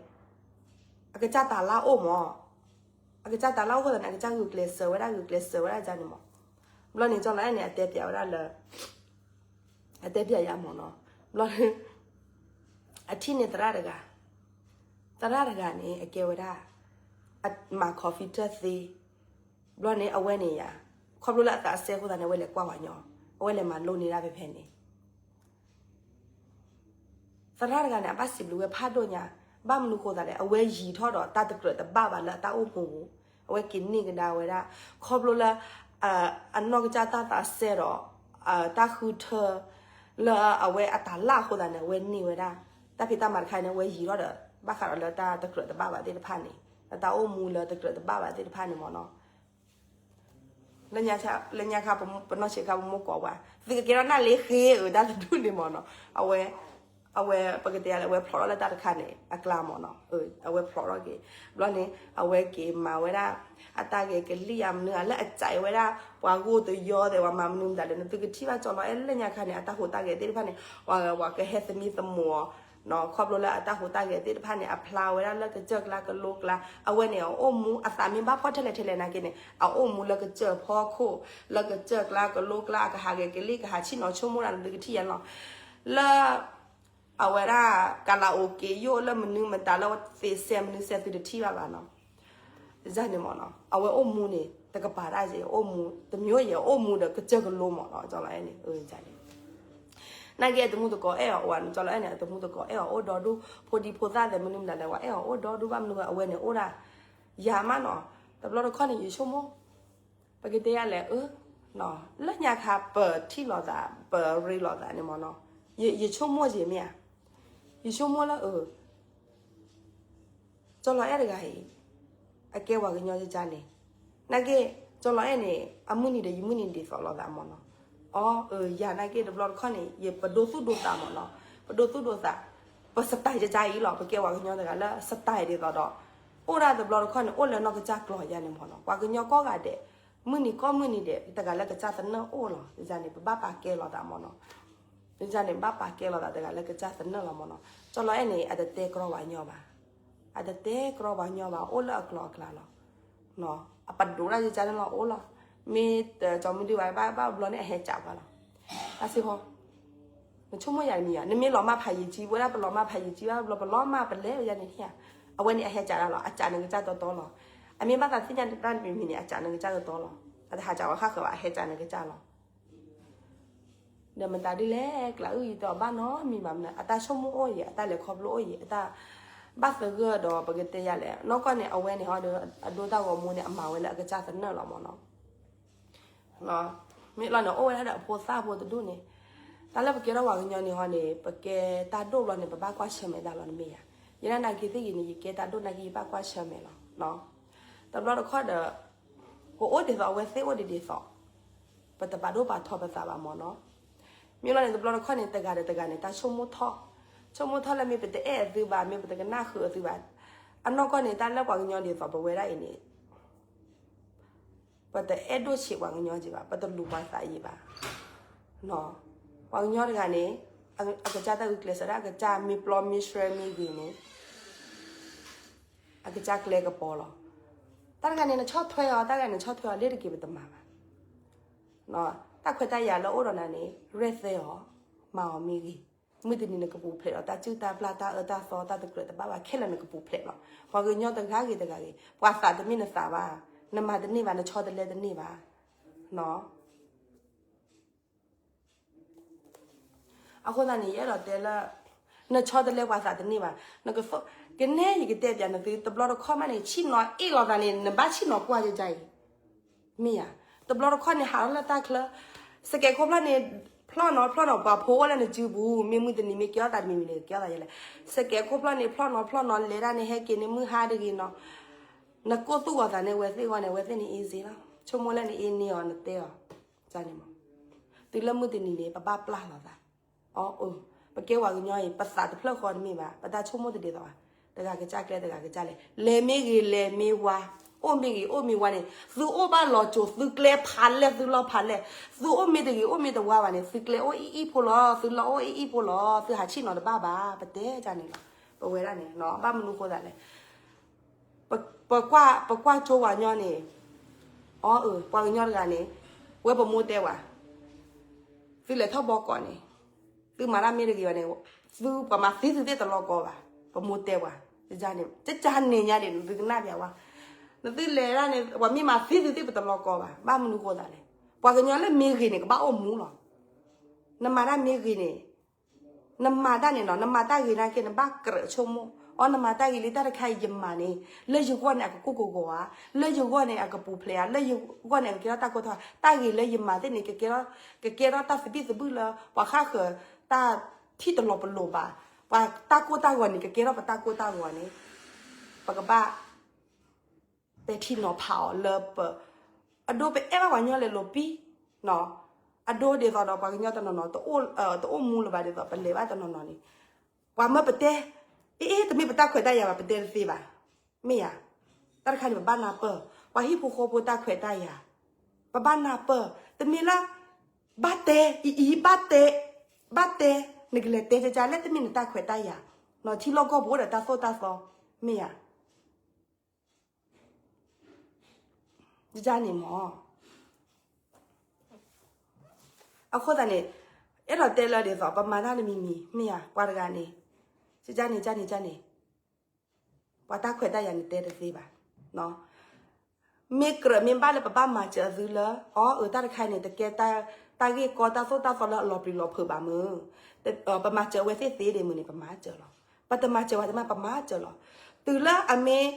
အကစၢ်တၢ်လၢအိၣ်မး အကစၢ်တၢ်လၢအိၣ်အဃိသတးန့ၣ် အကစၢ်ဂုာ်ကျဲးစၢးဝဲဒၣ် ဂုာ်ကျဲးစၢးဝဲဒၣ်ကန့ၣ်မး ဘျီန့ၣ် ကၠီလီၤအဲၣ်န့ၣ် အတဲပျးဝဲဒၣ်လၢ အတဲပျးယၤမးနီၤ ဘျီ အထံၣ်န့ၣ်သရၣ်တဂၤ သရၣ်တဂၤန့ၣ် အကဲဝဲဒၣ် အမၤ computer သ့ ဘျီန့ၣ် အဝဲန့ၣ်ယၤ ခီဖျိလၢအသးစဲအဃိသတးန့ၣ် အဝဲလဲၤကွၢ်ဝဲညီ အဝဲလဲၤမၤလိန့ၢ်ဒၣ်ဖဲဖဲန့ၣ် သရၣ်တဂၤန့ၣ် အဘၣ်စံးဘျုးဝဲဖးဒိၣ်ညါ ဘၣ်မနုၤဃိသးလဲၣ် အဝဲယံၤထီၣ်ဒီးတၢ်တကြၢးတဘၣ်ဘၣ်လၢအတၢ်အိၣ်မူပူၤ အဝဲက့ၤန့ၢ်ကဒါဝဲဒၣ် ခီဖျိလၢ အနီၢ်ကစၢ်တၢ်သးစဲဒီး တၢ်ဃုထၢ လၢအဝဲအတၢ်လၢ်အဃိသတးန့ၣ် အဝဲန့ၢ်ဝဲဒၣ် တၢ်ဖံးတၢ်မၤတခါန့ၣ် အဝဲယံၤထီၣ်ဒီး ဘၣ်ဃးဒီးလၢတၢ်တကြၢးတဘၣ်ဘၣ်သ့ၣ်တဖၣ်န့ၣ် လၢတၢ်အိၣ်မူလၢတကြၢးတဘၣ်ဘၣ်သ့ၣ်တဖၣ်န့ၣ်မးနီၤ လၢညါခါ ပနီၢ်ဆံးခါပမိၢ်ကိးဝဲ သုကကဲထီၣ်နၢ်လ့ဃ့ဧၢတၢ်တဒူၣ်န့ၣ်မးနီၤ အဝဲ အဝဲပကတဲလဲၣ် အဝဲဖျိးထီၣ်လၢတၢ်တခါန့ၣ် အကျါမးနီၤ အဝဲဖျိးထီၣ်က့ၤ ဘျီန့ၣ် အဝဲက့ၤမၤဝဲဒၣ် အတၢ်ဂဲၤကလံၣ်ယါမနုၤ လၢအစးဝဲဒၣ် ပှၤဂိၢ်တယီသဲး ပှၤမၤမနုၤမတၤလဲၣ် နသုကထံၣ်ဘၣ်ကၠီလီၤအဲၣ်လၢညါခါန့ၣ် အတၢ်ဟူးတၢ်ဂဲၤသ့ၣ်တဖၣ်န့ၣ် ပှၤကဟဲသမံသမိးအီၤ ခီဖျိလၢအတၢ်ဟူးတၢ်ဂဲၤသ့ၣ်တဖၣ်န့ၣ် အဖျါဝဲဒၣ်လၢကစၢၢ်ကျါကလိကျါ အဝဲန့ၣ် အအိၣ်မူအသးမ့ၢ်ဘၣ်ဖှီၣ်ထဲလဲၣ်ထဲလဲၣ်နာ်က့န့ၣ် အအိၣ်မူလၢကစၢၢ်ဖီခိၣ် လၢကစၢၢ်ကျါကလိကျါ အကဟးဂဲၤကလံၣ် ကဟးဆ့ၣ်နီၤဆိကမိၣ်ဒၣ် နသုကထံၣ်ယါလီၤ လၢ အဝဲဒၣ် ကၤလးအိၣ်က့ၤယိၣ်လၢမနုၤမတၤလၢသ့စဲးမနုၤစဲးသုတထံၣ်ဘၣ်ဘၣ်နီၤ န့ၣ်မးနီၤ အဝဲအိၣ်မူန့ၣ် တကပၤတၢ်ယဲ အိၣ်မူ တမျိုးယဲ အိၣ်မူဒီးကစၢၢ်ကလိမးနီၤ ကၠီလီၤအဲၣ်န့ၣ် န့ၣ် နာ်က့အတမူတကိးအဲၣ်အီၤအိၣ် ကၠီလီၤအဲၣ်န့ၣ် အတမူတကိးအဲၣ်အီၤအိၣ်ဒီဒူၣ် ဖိဒံဖိသၣ်သဲးမနုၤမတၤလဲၣ် ပှၤအဲၣ်အီၤအိၣ်ဒီဒူၣ်ဘၣ်မနုၤ အဝဲန့ၣ်အိၣ်ဒၣ် ယၤမးနီၤ တဘျီတခီၣ်န့ၣ် ယဆိကမိၣ် ပကတဲယါလဲၣ် အၢ လၢညါခါပထံၣ်လိာ်သး ပရ့လိာ်သးန့ၣ်မးနီၤ ယဆိကမိၣ်ယဲမ့ၢ်ဧါ ယဆိကမိၣ်လၢအၢ ကၠီလီၤအဲၣ်တဂၤအံၤ အကဲပှၤကညီကကါန့ၣ် နာ်က့ ကၠီလီၤအဲၣ်န့ၣ် အမုၢ်နံၤဒီးယမုၢ်နံၤဒ်သိးလိာ်သးမးနီၤ အီ အၢ ယၤနာ်က့တဘျီတခီၣ်န့ၣ် ယပဒိသူၣ်ဒိသးမးနီၤ ပဒိသူၣ်ဒိသး ပ style ကကါအံၤလီၤ ပကဲပှၤကညီတဂၤလၢ style ဒ်သိးဒီး အိၣ်ဒၣ်တဘျီတခီၣ်န့ၣ် အိၣ်လၢနီၢ်ကစၢ်ကျိာ်ယါန့ၣ်မးနီၤ ပှၤကညီကိးဂၤဒဲး မုၢ်နံၤကိးမုၢ်နံၤဒဲး တဂၤလၢကစၢ်သနၢၣ်အိၣ်လီၤ ယၤန့ၣ် ပဘၣ်ပာ်ကဲလိာ်သးမးနီၤ န့ၣ်ဘၣ်ပာ်ကဲလီၤသးတဂၤလၢကစၢ်သနၢၣ်လီၤမၢ်နီၤ. ကၠီလီၤအဲၣ်န့ၣ် အတတဲကြီပှၤကညီဘၣ်, အတတဲကြီပှၤကညီဘၣ်, အိၣ်လၢအကျိၤအကျဲလီၤ. အပဒိးတၢ်ယကၢန့ၣ်လီၤအိၣ်လီၤ. မ့ၢ်တကၠီမုၢ်ဒုဘၣ်ဘၣ်ဘျီန့ၣ် အဟဲကးပှၤလီၤ. တၢ်စ့ၢ်ကီး နဆိကမိၣ်ယၤတမံၤယၤ, နမ့ၢ်လီၤမၢ်ဖးယံာ်ကံ, ဝဲဒၣ်ပလီၤမၢ်ဖးယံာ်ကံဘၣ်ဘျီ ပလီၤမၢ်ပလဲၤယၤန့ၣ်ဧါ, အဝဲန့ၣ်အဟဲကးဒၣ်လီၤ, အကးနကစၢ်တီတီလီၤ. အမ့ၢ်ဘၣ်သးသ့ၣ်ညါတၢ်တမံၤမံၤန့ၣ် အကးနကစၢ်တီတီလီၤ. အတဟးကးဝဲဃၣ်ဃၢၤဘၣ်, အဟဲကးနကစၢ်လီၤ. ဒီးမတၤဒ်လဲၣ် ကျးအုၣ်ယံၤတအီၣ်ဘၣ်နီတမံၤဘၣ်, အတၢ်ဆိကမိၣ်အိၣ်ယံၤ, အတၢ်လဲၤခီဖျိအိၣ်ယံၤ, အတၢ်ဘၣ်သဂၢၢ်ဒီးပကတဲယၤလဲၣ်. နီၢ်ကီၢ်န့ၣ် အဝဲန့ၣ်ဟီဒီး အဒိတၢ်ဂီၤမူန့ၣ် အမၤဝဲလၢအကစၢ်သနၢၣ်လီၤမၢ်နီၤ. မ့ၢ်လီၤန့ၣ် အိၣ်ဝဲဒၣ်ဒီးအဖိသၣ်ဖိတဒူၣ်န့ၣ်, တၢ်လၢပကဲထီၣ်ပှၤကညီန့ၣ်ဟီန့ၣ် ပကဲတၢ်ဒိၣ်ဘျီန့ၣ် ပဘၣ်ကွၢ်ဆၢၣ်မဲာ်တၢ်လီၤန့ၣ်မ့ၢ်ယၤ. ယဲဒၣ်နာ်က့သ့ၣ်ဂ့ၤန့ၣ် ယကဲတၢ်ဒိၣ်နာ်က့ ယဘၣ်ကွၢ်ဆၢၣ်မဲာ်လီၤ. တဘျီတခီၣ်ဒီး ပအိၣ်ဒ်သိးအဝဲသ့ၣ်အိၣ်ဒ်ဒ်သိး, ပတဘၣ်ဒိၣ်ဘၣ်ထီပသးဘၣ်မၢ်နီၤ. မ့ၢ်လီၤန့ၣ် တဘျီတခီၣ်န့ၣ် တဂၤဒီးတဂၤန့ၣ် တၢ်ဆိကမိၣ်ထီၣ်, ဆိကမိၣ်ထီၣ်လၢမ့ၢ်ပတအဲၣ်အသုဘၣ်, မ့ၢ်ပတကနၣ်ဃုာ်အသုဘၣ်. အနီၢ်ကီၢ်န့ၣ် တၢ်လၢပှၤကညီဒ်သိးပဝဲဒၣ်အံၤန့ၣ် ပတအဲၣ်ဒိၣ်ဆံးပှၤကညီက့ဘၣ်, ပတလူၤပှၤသးယံာ်ဘၣ်. ပှၤကညီတဂၤန့ၣ် အကစၢ်တၢ်ဂုာ်ကျဲးစၢးဒၣ် အကစၢ်မ့ၢ်ပျီမ့ၢ်ဆှဲမ့ၢ်ဂ့ၤန့ၣ် အကစၢ်ကျဲကပီၤလီၤ. တၢ်တဂၤန့ၣ် နဆီၣ်ထွဲအီၤ, တၢ်တဂၤန့ၣ် နဆီၣ်ထွဲအီၤ လ့ၤတက့ၤပတမၤဘၣ်. တၢ်ခွဲးတၢ်ယာ်လၢအိၣ်ဒီးနၤန့ၣ် ရဲၣ်သဲအီၤ, မၤအီၤမ့ၢ်ဂ့ၤ, မုၢ်တနံၤနကပူၤဖျဲးဒီး တၢ်စုၣ်တၢ်ပျၢ် တၢ်အၢတၢ်သီ တၢ်တကြၢးတဘၣ်ဘၣ် ခဲလၢာ်နကပူၤဖျဲးလီၤ. ပှၤကညီတဂၤဂ့ၤတဂၤဂ့ၤ, ပှၤသးတမ့ၢ်နသးဘၣ်, နမၤတန့ၢ်ဘၣ်, နဆီတလဲတန့ၢ်ဘၣ်. အဃိသတးန့ၣ် ယအဲၣ်ဒိးတဲလၢ နဆီတလဲပှၤသးတန့ၢ်ဘၣ်, နကသိၣ်, ကနဲယကတဲပၠးနသု တဘျီတခီၣ်မးန့ၣ် ဆ့ၣ်နီၤအ့ၣ်လိာ်သးန့ၣ် နဘၣ်ဆ့ၣ်နီၤကွၢ်ကကါအံၤ, မ့ၢ်ဧါ. တဘျီတခီၣ်န့ၣ် ဟးထီၣ်လၢတၢ်ချၢ, စကဲးခိၣ်ဖျီၣ်န့ၣ် ဖျီၣ်နီၤဖျီၣ်နီၤ ပှၤဖိအိၣ်လၢနစုပူၤ, မ့ၢ်မုၢ်တနံၤမ့ၢ်ကဲထီၣ်သးတမံၤမံၤန့ၣ် ကဲထီၣ်သးယဲလဲၣ်. စကဲးခိၣ်ဖျီၣ်န့ၣ် ဖျီၣ်နီၤဖျီၣ်နီၤ လဲၤဒၣ်န့ၣ် ဟဲက့ၤန့ၣ် မုၢ်ဟါတဂ့ၤနီၤ, နကိၢ်သူၣ်ဂီၤသးန့ၣ် အဝဲသ့ၣ်ဂီၢ်န့ၣ် အဝဲသ့ၣ်န့ၣ် easy လီၤ. ဆိကမိၣ်လၢနအ့န့ၢ်အီၤ နတဲအီၤ, န့ၣ်မး, တုၤလၢမုၢ်တနံၤန့ၣ် ပဘၣ်ပျၢ်လိာ်သး. အၢ, ပကဲပှၤကညီအံၤ ပသးတဖျၢၣ်ဃီတမ့ၢ်ဘၣ်, ပတၢ်ဆိကမိၣ်တဒ်သိးဘၣ်, တဂၤကစၢ်ကျဲ တဂၤကစၢ်လဲၤ, လဲၤမ့ၢ်ဂ့ၤလဲၤမ့ၢ်ဝါ, အိၣ်မ့ၢ်ဂ့ၤအိၣ်မ့ၢ်ဝါန့ၣ် သုအိၣ်ဘၣ်လီၤစိၤ သုကျဲဖးလဲၢ်သုလီၢ်ဖးလဲၢ်, သုအိၣ်မ့ၢ်တဂ့ၤအိၣ်မ့ၢ်တဝါဘၣ်န့ၣ် သုကျဲအိၣ်အံၣ်အံၣ်ဖိလီၤ, သုလီၤအိၣ်အံၣ်အံၣ်ဖိလီၤ, သုဟးဆ့ၣ်နီၤတဘၣ်ဘၣ်, ပတဲန့ၣ်လီၤ. ပဝဲဒၣ်န့ၣ် ဘၣ်မနုၤဃိသးလဲၣ် ပ, ပကွၢ်ကၠိပှၤကညီန့ၣ်, အၢ, ပှၤကညီတဂၤန့ၣ် ဝဲပမိၢ်တဲပှၤ, သုလဲၤထီၣ်ဘီကီးန့ၣ်, သုမၤတၢ်မ့ၢ်တဂ့ၤဘၣ်န့ၣ်, သုပှၤမၤသံသုသ့ၣ်တလီၤကီဘၣ်, ပမိၢ်တဲပှၤ, ကန့ၣ်ညါဒံး သုကနၣ်ပၠးဝဲ, နသုလဲၤဒၣ်န့ၣ် ပှၤမ့ၢ်မၤသံသုသ့ၣ်ပတလီၤကီဘၣ်, ဘၣ်မနုၤဃိသးလဲၣ်, ပှၤကညီလၢမ့ၢ်ဂ့ၤန့ၣ် ကဘၣ်အိၣ်မူလီၤ. နမၤတၢ်မ့ၢ်ဂ့ၤန့ၣ် နမၤတၢ်န့ၣ်နီၤ, နမၤတၢ်ဂ့ၤနာ်က့ နဘၣ်ကြၢးဆိကမိၣ်, အီ နမၤတၢ်ဂ့ၤလံ တၢ်တခါအံၤယမၤန့ၣ် လၢယဂီၢ်န့ၣ် အကကိၢ်ကဂီၤဧါ, လၢယဂီၢ်န့ၣ် အကပူၤဖျဲးဧါ, လၢယဂီၢ်န့ၣ် အကကဲထီၣ်တၢ်ကိၢ်တၢ်ဂီၤ, တၢ်ဂ့ၤလၢယမၤသ့ၣ်န့ၣ် ကကဲထီၣ်, ကကဲထီၣ်တၢ်သဘံၣ်သဘုၣ်လၢ ပှၤဃၣ်ဃၢၤတၢ်ထံၣ်တလီၤပလိာ်ဘၣ်, ပှၤတၢ်ကိၢ်တၢ်ဂီၤန့ၣ် ကကဲထီၣ်ပတၢ်ကိၢ်တၢ်ဂီၤန့ၣ် ပကဘၣ် ပဲာ်ထံနီၤဖးအီၤလၢပ, အဒိပအဲၣ်ဘၣ်ပှၤကညီလဲၤလိာ်ပံ, အဒိဒ်သိးဒီးပှၤကညီတနီၤနီၤ တအိၣ်မူလၢၤဘၣ်ဒ်သိး ပလဲၤဘၣ်တနီၤနီၤန့ၣ်, ပှၤမၢပတဲ, အ့ အ့ တမ့ၢ်ပတၢ်ခွဲးတၢ်ယာ်ဘၣ် ပတဲတသ့ဘၣ်, မ့ၢ်ယၤ, တၢ်တခါန့ၣ် ပဘၣ်နၢ်ပၢၢ်, ပှၤဟံၣ်ဖိဃီဖိတၢ်ခွဲးတၢ်ယာ်, ပဘၣ်နၢ်ပၢၢ်, တမ့ၢ်လၢ ဘၣ်တဲ, အံၤအံၤ ဘၣ်တဲ, ဘၣ်တဲ, နကလဲၤတဲကကါလၢတမ့ၢ်နတၢ်ခွဲးတၢ်ယာ်, ထံလီၢ်ကီၢ်ပူၤအိၣ်ဒီးတၢ်သိၣ်တၢ်သီ, မ့ၢ်ယၤ ကန့ၣ်မး, အဃိသတးန့ၣ် အဲၣ်ဒိးတဲလၢဒ်သိး ပမၤတၢ်တမံၤမံၤ မ့ၢ်ယၤ ပှၤတဂၤန့ၣ်, ကန့ၣ် ကန့ၣ် ကန့ၣ်, ပှၤတၢ်ခွဲးတၢ်ယာ်န့ၣ်တဲတသ့ဘၣ်, မ့ၢ်ကြၢးမ့ၢ်ဘၣ်လၢပဘၣ်မၤစၢၤအသုလၢ အီ အၢ တၢ်တခါအံၤန့ၣ် တကဲတၢ်ဂ့ၢ်ကီတၢ်သိၣ်တၢ်သီလၢအလီၤပျံၤလီၤဖုးဘၣ်မုၢ်, ပမၤစၢၤအဝဲသ့ၣ်သ့ဒ်မုၢ်န့ၣ် ပမၤစၢၤလီၤ, ပတမၤစၢၤဝဲတမ့ၢ် ပမၤစၢၤလီၤ, တုၤလၢအမ့ၢ်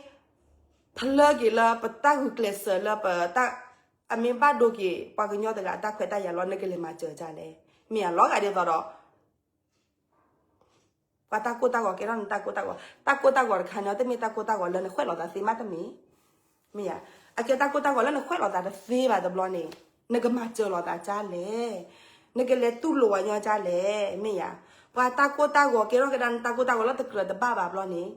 ဖျါက့ၤလၢပတၢ်ဂုာ်ကျဲးစၢးလၢပတၢ်, အမ့ၢ်ဘၣ်ဒိက့ၤပှၤကညီတဂၤအတၢ်ခွဲးတၢ်ယာ်လီၤ နကလဲၤမၤစၢၤဒ်လဲၣ်, မ့ၢ်ယၤလီၤဂာ်ဒ်သိးဒီး ပှၤတၢ်ကိၢ်တၢ်ဂီၤကဲထီၣ်နတၢ်ကိၢ်တၢ်ဂီၤ, တၢ်ကိၢ်တၢ်ဂီၤတခါန့ၣ် တမ့ၢ်တၢ်ကိၢ်တၢ်ဂီၤလၢနခွဲးလိာ်သးသ့မးတမ့ၢ်, မ့ၢ်ယၤ, အကဲတၢ်ကိၢ်တၢ်ဂီၤလၢနခွဲးလိာ်သးတသ့ဘၣ်တဘျီန့ၣ် နကမၤစၢၤလိာ်သးဒ်လဲၣ်, နကလဲၤတူၢ်လိာ်ပှၤကညီဒ်လဲၣ်, မ့ၢ်ယၤ, ပှၤတၢ်ကိၢ်တၢ်ဂီၤကဲထီၣ်ကဒါနတၢ်ကိၢ်တၢ်ဂီၤလၢတကြၢးတဘၣ်ဘၣ်ဘျီန့ၣ်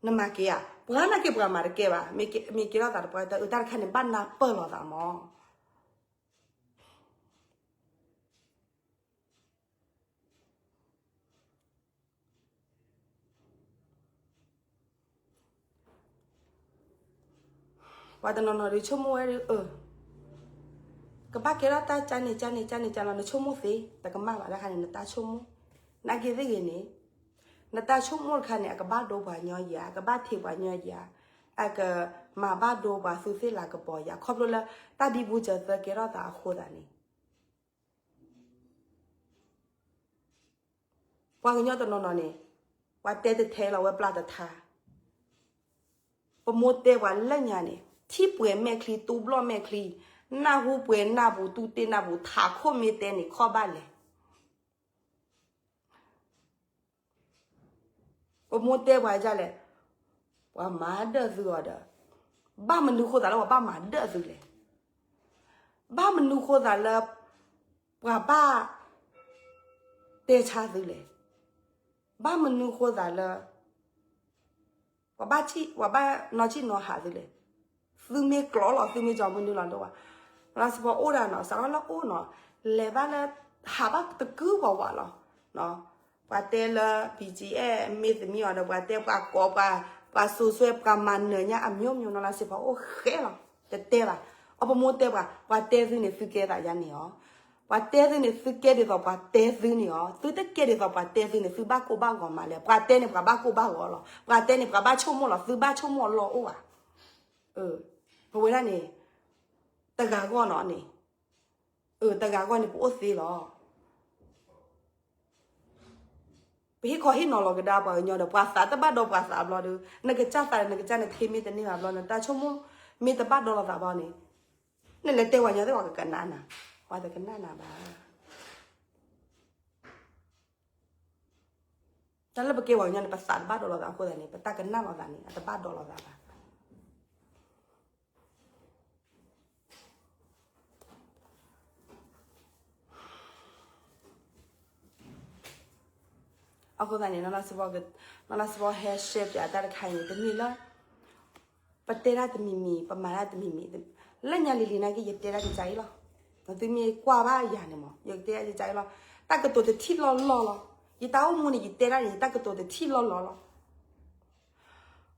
နမၤက့ၤဧါ, ပှၤနာ်က့ပှၤမၤတကဲဘၣ်, မ့ၢ်ကဲထီၣ်သးတပှၢ်တၢ်အုး တၢ်တခါန့ၣ် ဘၣ်နၢ်ပၢၢ်လိာ်သးမး. ပှၤတနီၤနီၤဒုးဆိကမိၣ်ဝဲဒုး အၢ ကဘၣ်ကဲထီၣ်တၢ်ကန့ၣ်ကန့ၣ်ကန့ၣ်ကန့ၣ်လီၤ နဆိကမိၣ်သ့ တကမၣ်ဘၣ်တခါန့ၣ် နတၢ်ဆိကမိၣ် နာ်က့သ့ၣ်ဂ့ၤန့ၣ် နတၢ်ဆိကမိၣ်တခါန့ၣ် အကဘၣ်ဒိပှၤညီယၤ အကဘၣ်ထံးပှၤညီယၤ အကမၤဘၣ်ဒိပှၤသူသ့ၣ်လၤကပီၤယၤ ခီဖျိလၢ တၢ်ဒ်ဘူးစၢၤသၢကဲထီၣ်သးအဃိသတးန့ၣ် ပှၤကညီတနီၤနီၤန့ၣ် ပှၤတဲတထဲလီၤဝဲပျၢ်တထါ ပမိၢ်တဲပှၤလၢညါန့ၣ် ထံၣ်ပှဲၤမဲာ်ချံ တူဘျီၣ်မဲာ်ချံ နၢ်ဟူပှဲၤနၢ်ပူၤ တူၢ်တ့ၢ်နၢ်ပူၤ ထးခိၣ်မ့ၢ်တဲန့ၣ် ခီၣ်ဘၣ်လဲၣ် ပမိၢ်တဲပှၤဒ်လဲၣ်, ပှၤမၤဒၢၣ်သုအီၤဒီး, ဘၣ်မနုၤဃိသးလၢပှၤဘၣ်မၤဒၢၣ်သုလဲၣ်. ဘၣ်မနုၤဃိသးလၢ ပှၤဘၣ်တဲဆါသုလဲၣ်. ဘၣ်မနုၤဃိသးလၢ ပှၤဘၣ်နီၢ်ဆံၣ်နီၢ်ဟးသုလဲၣ်. သုမ့ၢ်ကျိးလီၤ သုမ့ၢ်ကၠီမနုၤလီၤဒိၣ်ဘၣ်. နီၢ်စံးဖီအိၣ်ဒၣ်နီၤ စးထီၣ်လၢအိၣ်နီၤ လဲၤဘၣ်လၢ ဟးဘၣ်တကုဝးဝးလီၤ. ပှၤတဲလၢ BGF မ့ၢ်သမံအီၤဒီး ပှၤတဲပှၤကိးပှၤ ပှၤစိာ်ဆွဲ ပှၤမၤနၢၤညါအမျိုးမျိုးနီၤ နီၢ်စံးဖီအိၣ်ဃဲလီၤ. တတဲဘၣ်. အီ ပမိၢ်တဲပှၤ ပှၤတဲသုန့ၣ် သုကဲသးယါန့ၣ်အီၤ ပှၤတဲသုန့ၣ် သုကဲဒ်သိးပှၤတဲသုန့ၣ်အီၤ သုတကဲဒ်သိးပှၤတဲသုန့ၣ် သုဘၣ်ကိၢ်ဘၣ်ဂီၤမးလဲၣ်. ပှၤတဲန့ၣ် ပှၤဘၣ်ကိၢ်ဘၣ်ဂီၤလီၤ. ပှၤတဲန့ၣ် ပှၤဘၣ်ဆိကမိၣ်လီၤ. သုဘၣ်ဆိကမိၣ်အလီၢ်အိၣ်ဘၣ်. ပဝဲဒၣ်န့ၣ် တဂၤဂီၢ်နီၤန့ၣ် တဂၤဂီၢ်န့ၣ် ပအိၣ်သ့လီၤ. ပဟ့ၣ်ခီဟ့ၣ်နီၤလီၤကဒါပှၤကညီဒီး ပှၤသးတဘၣ်ဒီးပှၤသးဘျီဒီး နကစၢ်သးနကစၢ်နထံမ့ၢ်တန့ၢ်ဘၣ်ဘျီ နတၢ်ဆိကမိၣ်မ့ၢ်တဘၣ်ဒီလီၤသးဘျီန့ၣ် နလဲၤတဲပှၤကညီသ့ၣ် ပှၤကကနၣ်နၤ, ပှၤတကနၣ်နၤဘၣ်. တၢ်လၢပကဲပှၤကညီန့ၣ် ပသးတဘၣ်ဒီလီၤသးအဃိသတးန့ၣ် ပတၢ်ကနၣ်လိာ်သးန့ၣ် အတဘၣ်ဒီလီၤသးဘၣ်. အဃိသတးန့ၣ် နီၢ်နီၢ်စံးဖီဟဲ share ပၠးတၢ်တခါအံၤန့ၣ် တမ့ၢ်လၢ ပတဲတၢ်တမံၤမံၤ ပမၤတၢ်တမံၤမံၤ လၢညါလံၤလံၤနာ်က့ ယတဲတၢ်ကစၢ်အံၤလီၤ. သုမ့ၢ်ကွၢ်ဘၣ်ယၤန့ၣ်မး ယကတဲတၢ်ကစၢ်အံၤလီၤ. တၢ်ကတိၤတထံၣ်လီၢ်လီၢ်လီၤ. ယတၢ်အိၣ်မူန့ၣ် ယတဲတၢ်န့ၣ် ယတၢ်ကတိၤတထံၣ်လီၢ်လီၢ်လီၤ.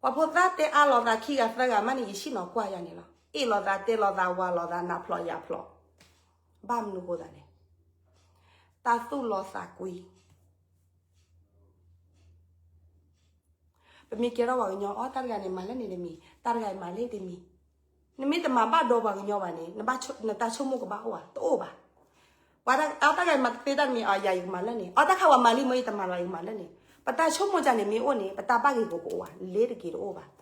ပှၤဖိသၣ်တဲအါလိာ်သးခံဂၤသၢဂၤမးန့ၣ် ယဆ့ၣ်နီၤကွၢ်ယၤန့ၣ်လီၤ. အ့ၣ်လိာ်သးတဲလိာ်သးဝၤလိာ်သးနးဖျိးယၤဖျိး ဘၣ်မနုၤဃိသးလဲၣ်. တၢ်သူၣ်လီသးကွံ ပမ့ၢ်ကဲထီၣ်ပှၤကညီ အီ တၢ်တဂၤန့ၣ် မၤလၢန့ၣ်တမံၤ တၢ်တဂၤအံၤမၤလၢတမံၤ နမ့ၢ်တမၤဘၣ်ဒီပှၤကညီဘၣ်န့ၣ် နတၢ်ဆိကမိၣ်ကဘၣ်အိၣ်ဧါ တအိၣ်ဘၣ်. ပှၤအီ တၢ်တဂၤအံၤမၤတသ့တၢ်တမံၤ အီ ယၤယကမၤလၢန့ၣ် အီ တၢ်ခါပှၤမၤလံမ့ၢ်ယတမၤလီၤ ယကမၤလၢန့ၣ် ပတၢ်ဆိကမိၣ်ဒ်န့ၣ်မ့ၢ်အိၣ်န့ၣ် ပတၢ်ဘၣ်ဂ့ၤကအိၣ်ကအိၣ်ဧါ လ့ၤတက့ၤတအိၣ်ဘၣ်.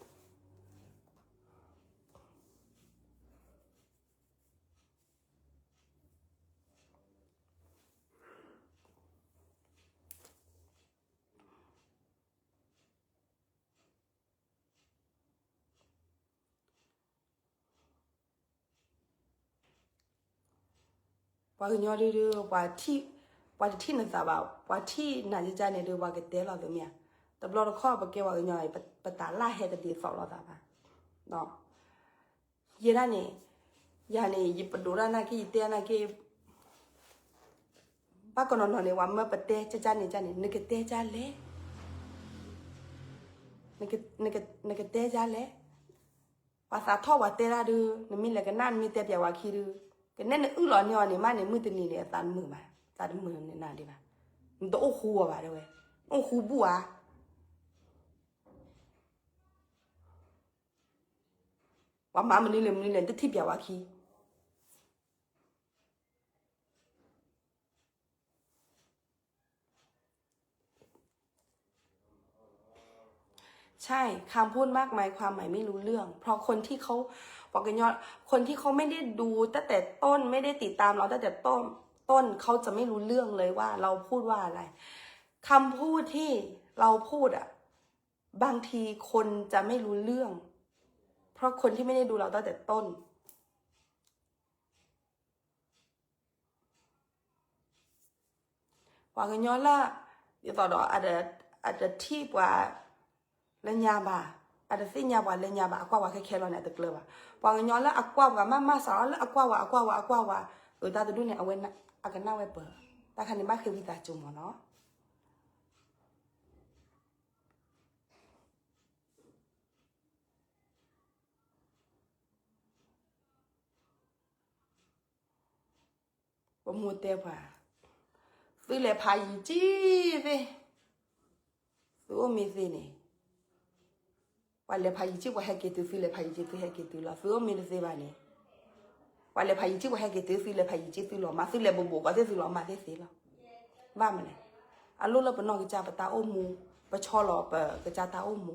ပှၤကညီဒုးဒုး ပှၤတထံၣ်နသးဘၣ် ပှၤထံၣ်နၤယကန့ၣ်ဒုး ပှၤကတဲလီၤသုမ့ၢ်ဧါ. တဘျီတခီၣ်ပကဲပှၤကညီ ပတၢ်လၢဟဲတဒ်သိးလိာ်သးဘၣ်. ယဲဒၣ်န့ၣ် ယၤန့ၣ် ယပဒိးတၢ်နာ်က့ ယတဲနာ်က့ ဘၣ်ကနီၤနီၤန့ၣ် ပှၤမၢပတဲကကန့ၣ်ကန့ၣ် နကတဲကလဲၣ် နကတဲကလဲၣ်. ပှၤသးထီၣ်ပှၤတဲတၢ်ဒုး နမ့ၢ်လဲၤကနၣ် နမ့ၢ်တဲပၠးဝဲခံဒုး ကနဲနအုၣ်လီၤန့ၢ်အီၤန့ၣ် မ့ၢ်န့ၣ်မုၢ်တနံၤန့ၣ် အသးတမုာ်ဘၣ် သးတမုာ်နၤဒံးဘၣ်. နတအိၣ်ဃူအီၤဘၣ်တဲဝဲ နအိၣ်ဃူဘူၣ်ဧါ. ပှၤမၤမနုၤလဲၣ်မနုၤလဲၣ် တထံၣ်ပၠးဝဲခံ ใช่ คำพูดมากมายความหมายไม่รู้เรื่อง เพราะคนที่เขาบอกกันยอด คนที่เขาไม่ได้ดูตั้งแต่ต้น ไม่ได้ติดตามเราตั้งแต่ต้น ต้น เขาจะไม่รู้เรื่องเลยว่าเราพูดว่าอะไร คำพูดที่เราพูดอะ บางทีคนจะไม่รู้เรื่อง เพราะคนที่ไม่ได้ดูเราตั้งแต่ต้น ပှၤကညီလၢ ဒ်သိးဒီး အတထံၣ်ပှၤလၢညါဘၣ်, အတသ့ၣ်ညါပှၤလၢညါဘၣ်, အကွၢ်ပှၤခဲခဲလီၤန့ၣ် အတကျၢၤဘၣ်. ပှၤကညီလၢအကွၢ်ပှၤမးမးစးလၢအကွၢ်ဝဲ အကွၢ်ဝဲ အကွၢ်ဝဲ, အတၢ်တဒူၣ်န့ၣ် အဝဲအကနၣ်ဝဲပၢၤ, တၢ်ခါန့ၣ်ဘၣ်ဃ့ဝံသးစူၤမးနီၤ. မိၢ်တဲပှၤ, သုလဲၤဖးယံၤကံၣ်သ့ၣ်, သုအိၣ်မ့ၢ်သ့န့ၣ်, ပှၤလဲၤဖးယံၤကံၣ် ပှၤဟဲက့ၤတုၤ သုလဲၤဖးယံၤကံၣ် သုဟဲက့ၤတုၤလီၤ. သုအိၣ်မ့ၢ်တသ့ဘၣ်န့ၣ်, ပှၤလဲၤဖးယံၤကံၣ် ပှၤဟဲက့ၤတုၤ သုလဲၤဖးယံၤကံၣ် သုလီၤမၢ်, သုလဲၤဘူးဘူးကီးသ့ၣ် သုလီၤမၢ်သ့ၣ်သ့လီၤ. ဘၣ်မနုၤလဲၣ်, အလိၣ်လၢပနီၢ်ကစၢ် ပတၢ်အိၣ်မူ, ပဆီလီၤပကစၢ်တၢ်အိၣ်မူ,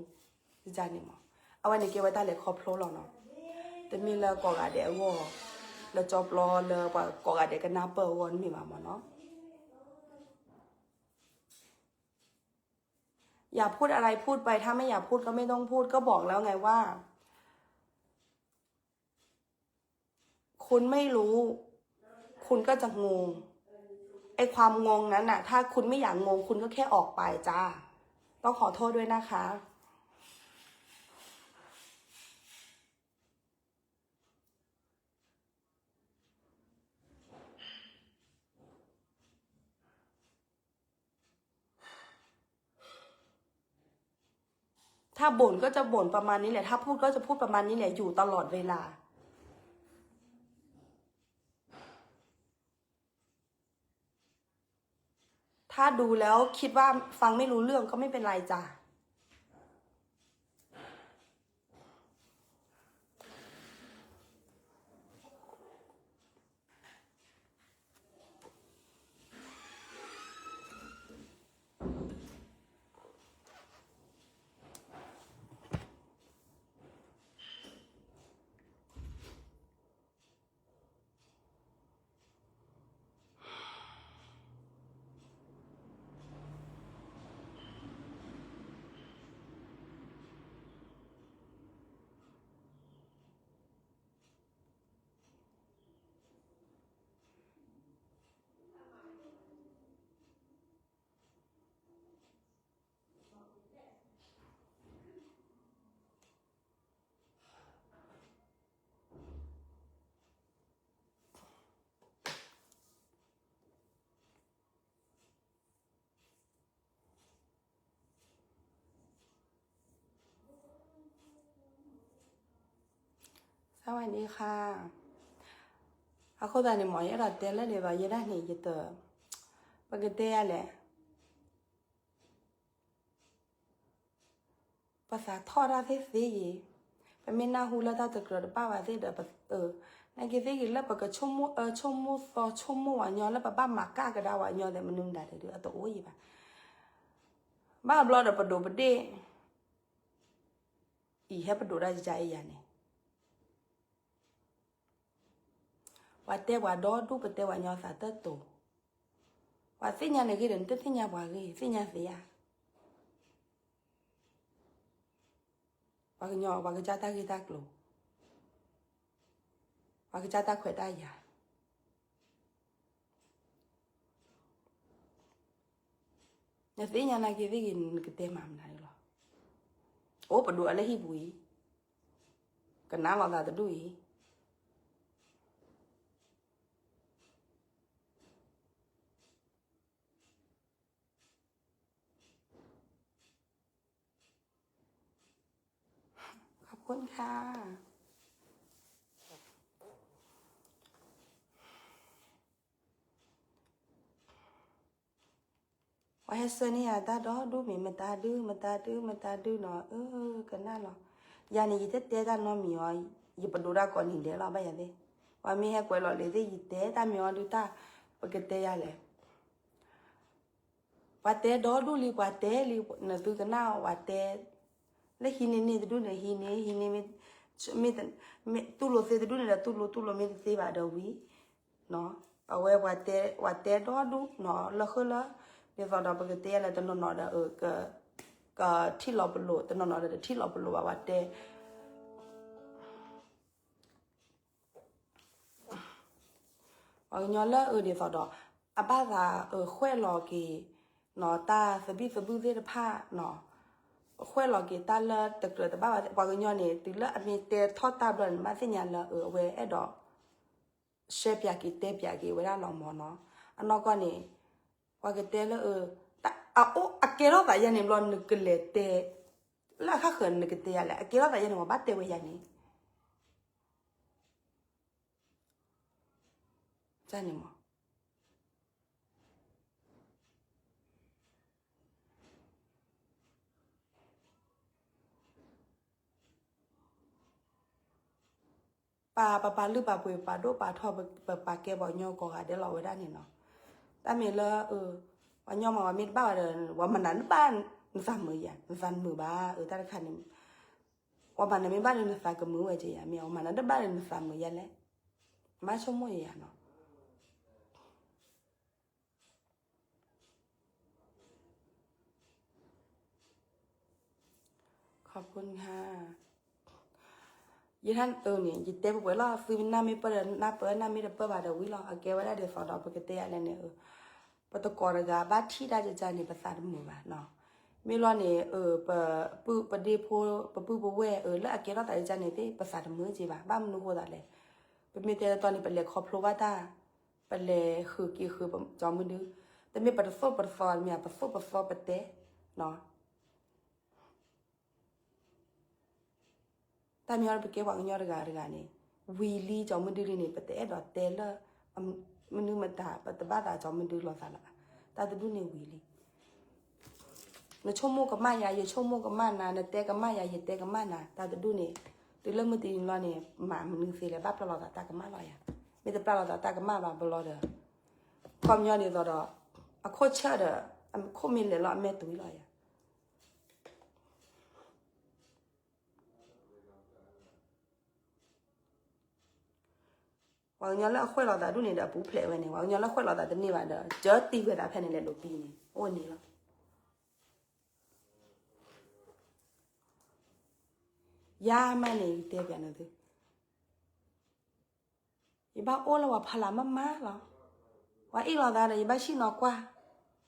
န့ၣ်မး, အဝဲန့ၣ်ကဲဝဲတၢ်လဲၤခီဖျိလီၤနီၤ. တမ့ၢ်လၢကိးဂၤဒဲးအဂီၢ်, လၢကၠီပျီလၢပှၤကိးဂၤဒဲးကနၢ်ပၢၢ်အဂီၢ်တမ့ၢ်ဘၣ်မးနီၤ. อยากพูดอะไรพูดไป ถ้าไม่อยากพูดก็ไม่ต้องพูด ก็บอกแล้วไงว่า คุณไม่รู้ คุณก็จะงง ไอ้ความงงนั้นน่ะ ถ้าคุณไม่อยากงง คุณก็แค่ออกไปจ้า ต้องขอโทษด้วยนะคะ ถ้าบ่นก็จะบ่นประมาณนี้แหละ ถ้าพูดก็จะพูดประมาณนี้แหละ อยู่ตลอดเวลา ถ้าดูแล้วคิดว่าฟังไม่รู้เรื่องก็ไม่เป็นไรจ้ะ สวัสดีค่ะ အဃိသတးန့ၣ်မ့ၢ် ယအဲၣ်ဒိးတဲလၢန့ၣ်ဒီး ယဲဒၣ်န့ၣ် ယတ, ပကတဲယၤလဲၣ် ပသးထီၣ်တၢ်သ့ၣ်သ့ယံၤ, ပမ့ၢ်နၢ်ဟူလၢတၢ်တကြၢးတဘၣ်ဘၣ်သ့ၣ်ဒီး, နာ်က့ၤသ့ၣ်ဂ့ၤ လၢပကဆိကမိၣ်အၢဆိကမိၣ်သီဆိကမိၣ်ဝဲညီ လၢပဘၣ်မၤကၣ်ကဒါဝဲညီသ့ၣ် မနုၤမတၤဒုး အတအိၣ်ယံၤဘၣ်. ဘၣ်ဘျီဒီးပဒိးပဒ့ၣ်အံၤ ဟဲပဒိးတၢ်ယယၤအံၤယၤန့ၣ် ပှၤတဲပှၤဒီဒူၣ် ပတဲပှၤညီသးတၢ်တိၤ, ပှၤသ့ၣ်ညါနဂ့ၤဒီး နတသ့ၣ်ညါပှၤဂ့ၤ သ့ၣ်ညါသ့ဧါ. ပှၤကညီ ပှၤကစၢ်တၢ်ဂ့ၢ်တၢ်ကျိၤ, ပှၤကစၢ်တၢ်ခွဲးတၢ်ယာ်, နသ့ၣ်ညါနာ်က့ၤသ့ၣ်ဂ့ၤ နကတဲမၤမနုၤလီၤ. အိၣ်ပဒိးအလၢဟံၣ်ပူၤအံၤ, ကနၣ်လီၤသးတဒူၣ်အံၤ ขอบคุณค่ะ ပှၤဟဲဆှၢန့ၢ်ယၤတၢ်ဒီဒူၣ် မ့ၢ်မတၤဒု မတၤဒု မတၤဒုနီၤ အၢ ကနၣ်လီၤ. ယၤန့ၣ် ယတတဲတၢ်နီတမံၤအီၤ, ယပဒိးတၢ်ကိးနံၤဒဲးလီၤ ဘၣ်ယၤသ့ၣ်. ပှၤမ့ၢ်ဟဲကွဲးလီၤလံာ်သ့ၣ် ယတဲတၢ်မ့ၢ်အီၤဒုး တၢ်ပကတဲယၤလဲၣ်. ပှၤတဲဒီဒူၣ်လံ ပှၤတဲလံ နသုကနၣ် ပှၤတဲ လၢဟံးန့ၢ်န့ၢ်တဒူၣ်န့ၣ် ဟံးန့ၢ် ဟံးန့ၢ် မ့ၢ် တူၢ်လိာ်သ့တဒူၣ်န့ၣ်ဒီး တူၢ်လိာ် တူၢ်လိာ်မ့ၢ်တသ့ဘၣ်ဒီးဝံၤ အဝဲ ပှၤတဲဒီဒူၣ်နီၤ လၢဃုလၢ ဒ်သိးဒီးပကတဲယၤလဲၣ် တနီၤနီၤဒီး ကထံၣ်လီၤပလိာ် တနီၤနီၤဒီးတထံၣ်လီၤပလိာ်ဘၣ် ပှၤတဲ ပှၤကညီလၢအၢဒ်သိးဒီး အဘၣ်သးအၢဃဲၣ်လီၤက့ၤ နီၤ တၢ်သဘံၣ်သဘုၣ်သ့ၣ်တဖၣ်နီၤ ဃဲၣ်လီၤက့ၤတၢ်လၢတကြၢးတဘၣ်ဘၣ် ပှၤကညီန့ၣ် တုၤလၢအမ့ၢ်တဲထီၣ်တၢ်ဘျီန့ၣ် ဘၣ်သ့ၣ်ညါလၢအၢ အဝဲအဲၣ်ဒိး ရှဲပၠးက့ၤတဲပၠးက့ၤဝဲဒၣ်လီၤမၢ်နီၤ အနီၢ်ကီၢ်န့ၣ် ပှၤကတဲလၢအၢ အအိၣ်အကဲထီၣ်သးယဲန့ၣ်ဘျီ နကလဲၤတဲ လၢအဃၣ်ဃၢၤနကတဲယၤလဲၣ် အကဲထီၣ်သးယဲန့ၣ် ပှၤဘၣ်တဲဝဲယၤန့ၣ် န့ၣ်မၢ် ပပပာ်လုၢ်ပာ်ပှ့ၤ ပပာ်ဒိၣ်ပာ်ထီၣ် ပပာ်ကဲပှၤကညီကိးဂၤဒဲးလီၤဝဲဒၣ်န့ၣ်နီၤ. တၢ်မ့ၢ်လၢ ပှၤကညီမၤဝဲမ့ၢ်တဘၣ်ဝဲဒီး ပှၤမၤနၤတဘၣ် နသးမုာ်ယၤ နသးမုာ်ဘၣ် အတၢ်တခါန့ၣ် ပှၤမၤနၤမ့ၢ်ဘၣ်ဒီးနသးကမုာ်ဝဲက့ၤယၤ မ့ၢ်ပှၤမၤနၤတဘၣ်ဒီးနသးမုာ်ယၤလဲၣ်. မ့ၢ်ဆိကမိၣ်ယၤနီၤ. ขอบคุณค่ะ ယဲန့ၣ် ယတဲပှဲၤပှဲၤလီၤ သုနၢ်မ့ၢ်ပၢၢ်ဒီးနၢ်ပၢၢ် နၢ်မ့ၢ်တပၢၢ်ဘၣ်ဒီးဝံၤလီၤ အကဲဝဲဒၣ်ဒ်သိးဒီး ပကတဲယၤလဲၣ်န့ၣ် ပတကိးတဂၤဘၣ်ထံၣ်တၢ်ကကါန့ၣ် ပသးတမုာ်ဘၣ်နီၤ. မ့ၢ်လီၤန့ၣ် ပပုၢ်ပဒ့ဖိ ပပုၢ်ပဝဲၢ် လၢအကဲထီၣ်သးကကါန့ၣ်သ့ၣ် ပသးတမုာ်က့ၤဘၣ် ဘၣ်မနုၤဃိသးလဲၣ်. ပမ့ၢ်တဲတတီၤန့ၣ် ပလဲၤခီဖျိဘၣ်တၢ် ပလဲၤဃုာ်က့ၤဃုာ်ကၠီမုၢ်ဒု တမ့ၢ်ပတသိၣ်ပတသီမ့ၢ် ပသိၣ်ပသီပတဲနီၤ. တၢ်မ့ၢ်အီၤပကဲပှၤကညီတဂၤတဂၤန့ၣ် ဝံၤလံကၠီမုၢ်ဒုလံန့ၣ် ပတအဲၣ်ဒိးတဲလၢ မနုၤမတၤ ပတဘၣ်သးကၠီမုၢ်ဒုလိာ်သးလၢၤဘၣ်. တၢ်တဒူၣ်န့ၣ်ဝံၤလံ နဆိကမိၣ်ကမၣ်ယၤ ယဆိကမိၣ်ကမၣ်နၤ နတဲကမၣ်ယၤ ယတဲကမၣ်နၤ တၢ်တဒူၣ်န့ၣ် တုၤလၢမုၢ်တနံၤလီၤန့ၣ် မၤမနုၤသ့လဲၣ် ဘၣ်ပျၢ်လိာ်သးတၢ်ကမၣ်လီၤယၤ. မ့ၢ်တပျၢ်လိာ်သးတၢ်ကမၣ်ဘၣ်ဘျီဒီး ခီပညီဒ်သိးဒီး အခိၣ်ဆၢၣ်ဒီး အခိၣ်မ့ၢ်လဲၤလီၤအမဲာ်တဝံၤလီၤယၤ. ပှၤကညီလၢအဃဲၣ်လီၤသးဒူၣ်န့ၣ်ဒီး အပူၤဖျဲးဝဲန့ၣ် ပှၤကညီလၢဃဲၣ်လီၤသးတန့ၢ်ဘၣ်ဒီး ကၢတံၢ်ဝဲသးဖဲန့ၣ်လဲၤလိာ်ပံၤန့ၣ် အိၣ်န့ၣ်လီၤ. ယၤမးန့ၣ် ယတဲပျးနသု ယဘၣ်အိၣ်လၢပှၤဖီလာ်မးမးလီၤ. ပှၤအ့ၣ်လိာ်သးဒီး ယဘၣ်ဆံၣ်နီၤကွၢ်,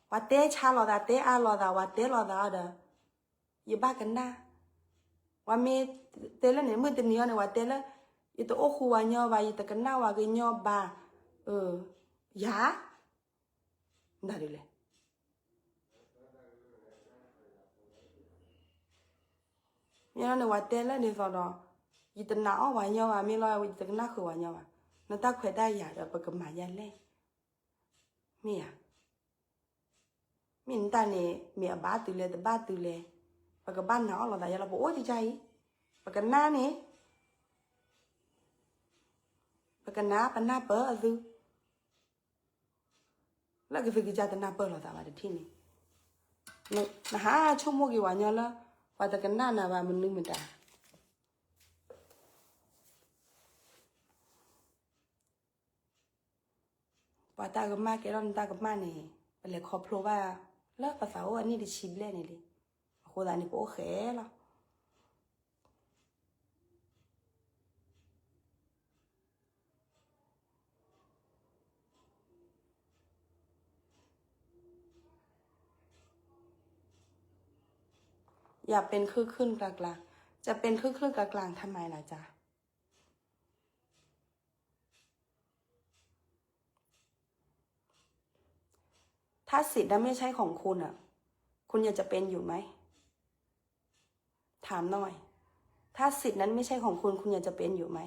ပှၤတဲဆါလိာ်သး တဲအါလိာ်သး ပှၤတဲလိာ်သးအီၤဒီး ယဘၣ်ကနၣ်. ပှၤမ့ၢ်တဲလၢန့ၣ် မုၢ်တနံၤအီၤန့ၣ် ပှၤတဲလၢ ယတအိၣ်ဃူပှၤကညီဘၣ် ယတကနၣ်ပှၤကညီဘၣ်, ယၤ ဒ်လဲၣ်. မ့ၢ်လီၤန့ၣ် ပှၤတဲလၢဒ်သိးဒီး ယတနာ်အီၣ်ပှၤကညီဘၣ် မ့ၢ်လီၤ ယတကနၣ်ဃုာ်ပှၤကညီဘၣ်. နတၢ်ခွဲးတၢ်ယာ်ဒီး ပကမၤယၤလဲၣ်. မ့ၢ်ဧါ. မ့ၢ်နတၢ်န့ၣ် မ့ၢ်အဘၣ်တုၤလဲၣ် တဘၣ်တုၤလဲၣ်, ပကဘၣ်နာ်အီၣ်လိာ်သးယၤလီၤ ပအိၣ်ကကါအံၤ, ပကနၣ်န့ၣ် ပကနၣ် ပနၢ်ပၢၢ်အသု လၢကသုကကါတနၢ်ပၢၢ်လိာ်သးဘၣ်တထံၣ်န့ၣ်, နဟးဆိကမိၣ်က့ၤပှၤကညီလၢ ပှၤတကနၣ်နၤဘၣ်မနုၤမတၤ ပှၤတၢ်ကမၣ်ကဲထီၣ်နတၢ်ကမၣ်န့ၣ် ပလဲၤခီဖျိဘၣ် လၢပသးအိၣ်အနံၣ်တဆံဘျဲၣ်န့ၣ်လံ. အဃိသတးန့ၣ် ပအိၣ်ဃဲလီၤ. อยากเป็นครึ่งๆกลางๆ จะเป็นครึ่งๆกลางๆทำไมล่ะจ๊ะ ถ้าสิทธิ์นั้นไม่ใช่ของคุณอ่ะ คุณยังจะเป็นอยู่ไหม ถามหน่อย ถ้าสิทธิ์นั้นไม่ใช่ของคุณ คุณยังจะเป็นอยู่ไหม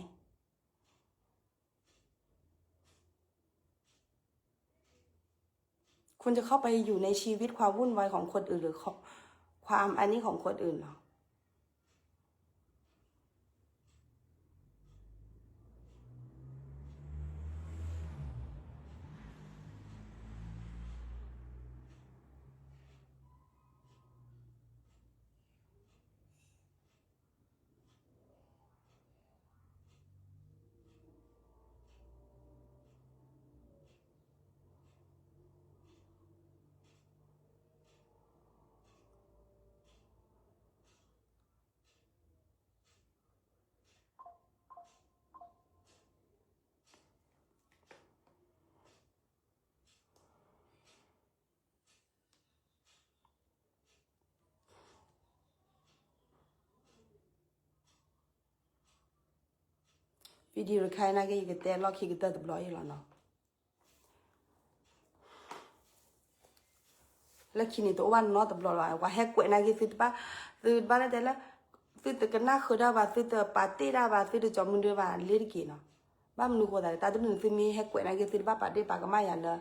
คุณจะเข้าไปอยู่ในชีวิตความวุ่นวายของคนอื่น หรือของความอันนี้ของคนอื่นเหรอ video တခါအံၤနာ်က့ ယကတဲလီၢ်ခံကတၢၢ်တဘျီအံၤလီၤနီၤ. လၢခံန့ၣ် တအိၣ်ဘၣ်နီတဘျီလီၤ. ပှၤဟဲကွဲးနာ်က့ သုတဘၣ်, သုတဘၣ်လၢတဲလၢ သုတကနၣ်ဃုာ်တၢ်ဘၣ်, သုတပာ်တ့ၢ်တၢ်ဘၣ်, သုတကၠီမုၢ်ဒုဘၣ် လ့ၤတက့ၤနီၤ. ဘၣ်မနုၤဃိသးလဲၣ်, တၢ်တမုၢ်န့ၣ် သုမ့ၢ်ဟဲကွဲးနာ်က့ သုတဘၣ်ပာ်တ့ၢ်ပာ်ကမၣ်ယၤလၢ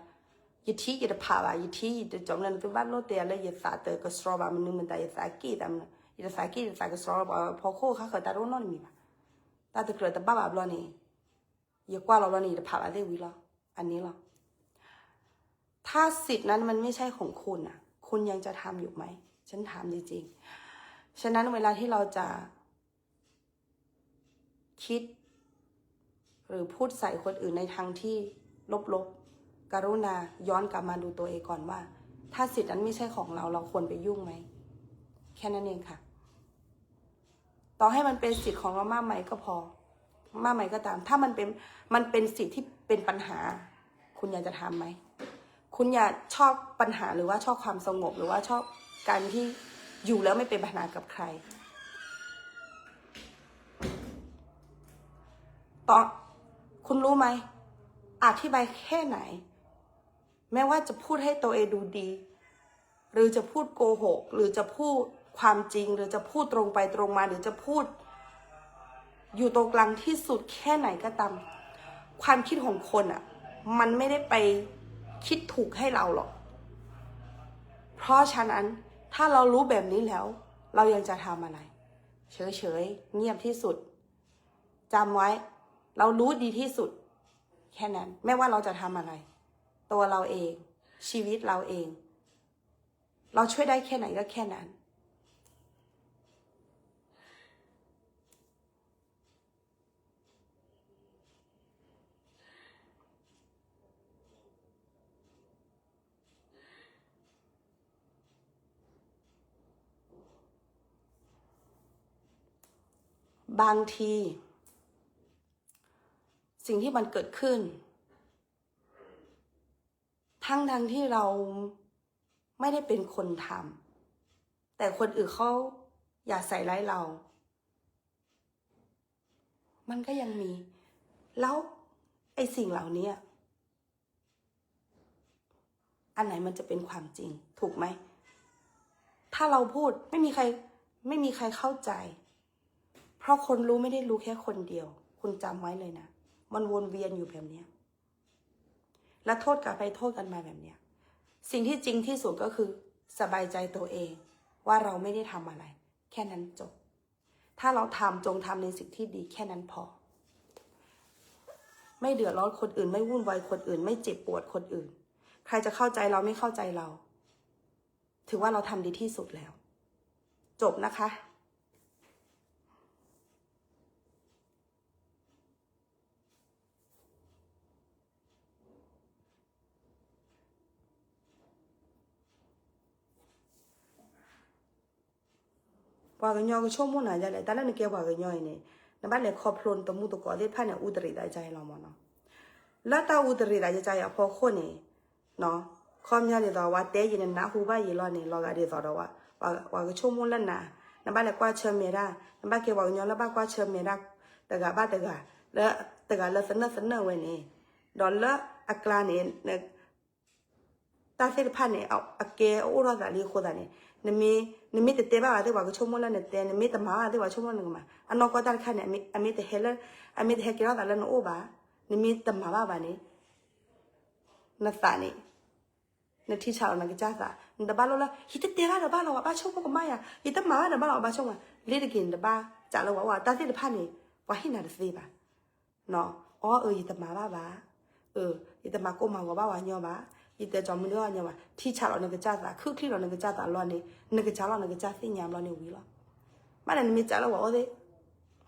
ယထံယတဖးဘၣ်, ယထံယတကၠီမုၢ်ဒုန့ၣ် သုဘၣ်လိၣ်တဲယၤလၢယသးတကဆှီဘၣ်, မနုၤမတၤ ယသးက့ၣ်သးမနုၤ, ယတသးက့ၣ်ယသးကဆှီဘၣ်, ပှၤဖီခိၣ်ဃါဃၢၤတၢ်တအိၣ်နီတမံၤဘၣ်. တၢ်တကြၢးတဘၣ်ဘၣ်ဘျီန့ၣ် ယကွၢ်လီၤဘျီန့ၣ် ယတဖးဘၣ်သ့ၣ်ဝံၤလီၤ. အန့ၣ်လီၤ. ถ้าสิทธิ์นั้นมันไม่ใช่ของคุณน่ะ คุณยังจะทำอยู่ไหม ฉันถามจริงๆ ฉะนั้นเวลาที่เราจะ คิด หรือพูดใส่คนอื่นในทางที่ลบๆ กรุณาย้อนกลับมาดูตัวเองก่อนว่า ถ้าสิทธิ์นั้นไม่ใช่ของเรา เราควรไปยุ่งไหม แค่นั้นเองค่ะ ต่อให้มันเป็นสิทธิ์ของเรามากไหมก็พอ มากไหมก็ตาม ถ้ามันเป็น มันเป็นสิ่งที่เป็นปัญหา คุณอยากจะทำไหม คุณอยากชอบปัญหาหรือว่าชอบความสงบ หรือว่าชอบการที่อยู่แล้วไม่เป็นปัญหากับใคร ต่อ คุณรู้ไหม อธิบายแค่ไหน แม้ว่าจะพูดให้ตัวเองดูดี หรือจะพูดโกหก หรือจะพูดความจริง หรือจะพูดตรงไปตรงมา หรือจะพูด อยู่ตรงกลางที่สุดแค่ไหนก็ตาม ความคิดของคนอะ มันไม่ได้ไปคิดถูกให้เราหรอก เพราะฉะนั้น ถ้าเรารู้แบบนี้แล้ว เรายังจะทำอะไร เฉยๆ เงียบที่สุด จำไว้ เรารู้ดีที่สุด แค่นั้น ไม่ว่าเราจะทำอะไร ตัวเราเอง ชีวิตเราเอง เราช่วยได้แค่ไหนก็แค่นั้น บางที สิ่งที่มันเกิดขึ้น ทั้งๆที่เราไม่ได้เป็นคนทำ แต่คนอื่นเขาอย่าใส่ร้ายเรา มันก็ยังมี แล้วไอ้สิ่งเหล่านี้ อันไหนมันจะเป็นความจริง ถูกไหม ถ้าเราพูด ไม่มีใคร ไม่มีใครเข้าใจ เพราะคนรู้ไม่ได้รู้แค่คนเดียว คุณจำไว้เลยนะ มันวนเวียนอยู่แบบเนี้ย แล้วโทษกันไปโทษกันมาแบบเนี้ย สิ่งที่จริงที่สุดก็คือ สบายใจตัวเอง ว่าเราไม่ได้ทำอะไร แค่นั้นจบ ถ้าเราทำ จงทำในสิ่งที่ดี แค่นั้นพอ ไม่เดือดร้อนคนอื่น ไม่วุ่นวายคนอื่น ไม่เจ็บปวดคนอื่น ใครจะเข้าใจเราไม่เข้าใจเรา ถือว่าเราทำดีที่สุดแล้ว จบนะคะ ပှၤကညီကဆိကမိၣ်နၤဒ်လဲၣ်, တၢ်လၢနကဲပှၤကညီအံၤန့ၣ် နဘၣ်လဲၤခီဖျိနတမူသကိးသ့ၣ်တဖၣ်န့ၣ် အူတရံးသးကါအံၤလီၤမၢ်နီၤ. လၢတၢ်အူတရံးသးကါအံၤအဖီခိၣ်န့ၣ် ခီပညီဒ်သိး ပှၤတဲယံၤနနၢ်ဟူဘၣ်ယံၤလီၤန့ၣ် လီၤဂာ်ဒ်သိးဒီး ပှၤကဆိကမိၣ်လၢနၤ, နဘၣ်လဲၤကွၢ်ဆၢၣ်မဲာ်တၢ်, နဘၣ်ကဲပှၤကညီလၢဘၣ်ကွၢ်ဆၢၣ်မဲာ်တၢ် တဂၤဘၣ်တဂၤ, လၢတဂၤလၢသနၢၣ်သနၢၣ်ဝဲန့ၣ်, ဒီးလၢအကျါန့ၣ် တၢ်သ့ၣ်တဖၣ်န့ၣ် အကဲအအိၣ်ထီၣ်သးလံအဃိသတးန့ၣ်, နမ့ၢ်တတဲဘၣ်ဘၣ်သ့ၣ်ပှၤကဆိကမိၣ်လၢနတဲ, နမ့ၢ်တမၤဘၣ်သ့ၣ်ပှၤဆိကမိၣ်လၢနကမၤ, အနီၢ်ကီၢ်တၢ်တခါန့ၣ် အမ့ၢ်တဟဲလၢ, အမ့ၢ်တဟဲကဲထီၣ်သးလၢနအိၣ်ဘၣ်, နမ့ၢ်တမၤဘၣ်ဘၣ်န့ၣ်, နသးန့ၣ် နထံဆးလီၤနကစၢ်သး, နတဘၣ်လိၣ်လၢ ယတတဲဘၣ်ဒီးဘၣ်လီၤ ပှၤဘၣ်ဆိကမိၣ်ကမၣ်ယၤ, ယတမၤဘၣ်ဒီးဘၣ်လီၤ ပှၤဘၣ်ဆိကမိၣ်, လ့တက့ၤနတဘၣ်စးလၢပှၤအိၣ်, တၢ်သ့ၣ်တဖၣ်န့ၣ် ပှၤဟ့ၣ်နၤတသ့ဘၣ်. အီ အၢ ယတမၤဘၣ်ဘၣ်, အၢ ယတမၤကိၢ်မၤဂီၤဘၣ်ပှၤကညီဘၣ်, ယတဲကီမုၢ်ဒိၣ်အညီဘၣ်, ထံဆးလီၤနကစၢ်သး, ခုၣ်ချံလီၤနကစၢ်သးလီၤန့ၣ်, နကစၢ်လီၤနကစၢ်သ့ၣ်ညါဘျီန့ၣ်ဝံၤလီၤ. ဘၣ်ဒီးနမ့ၢ်စးလၢပှၤအိၣ်သ့ၣ်,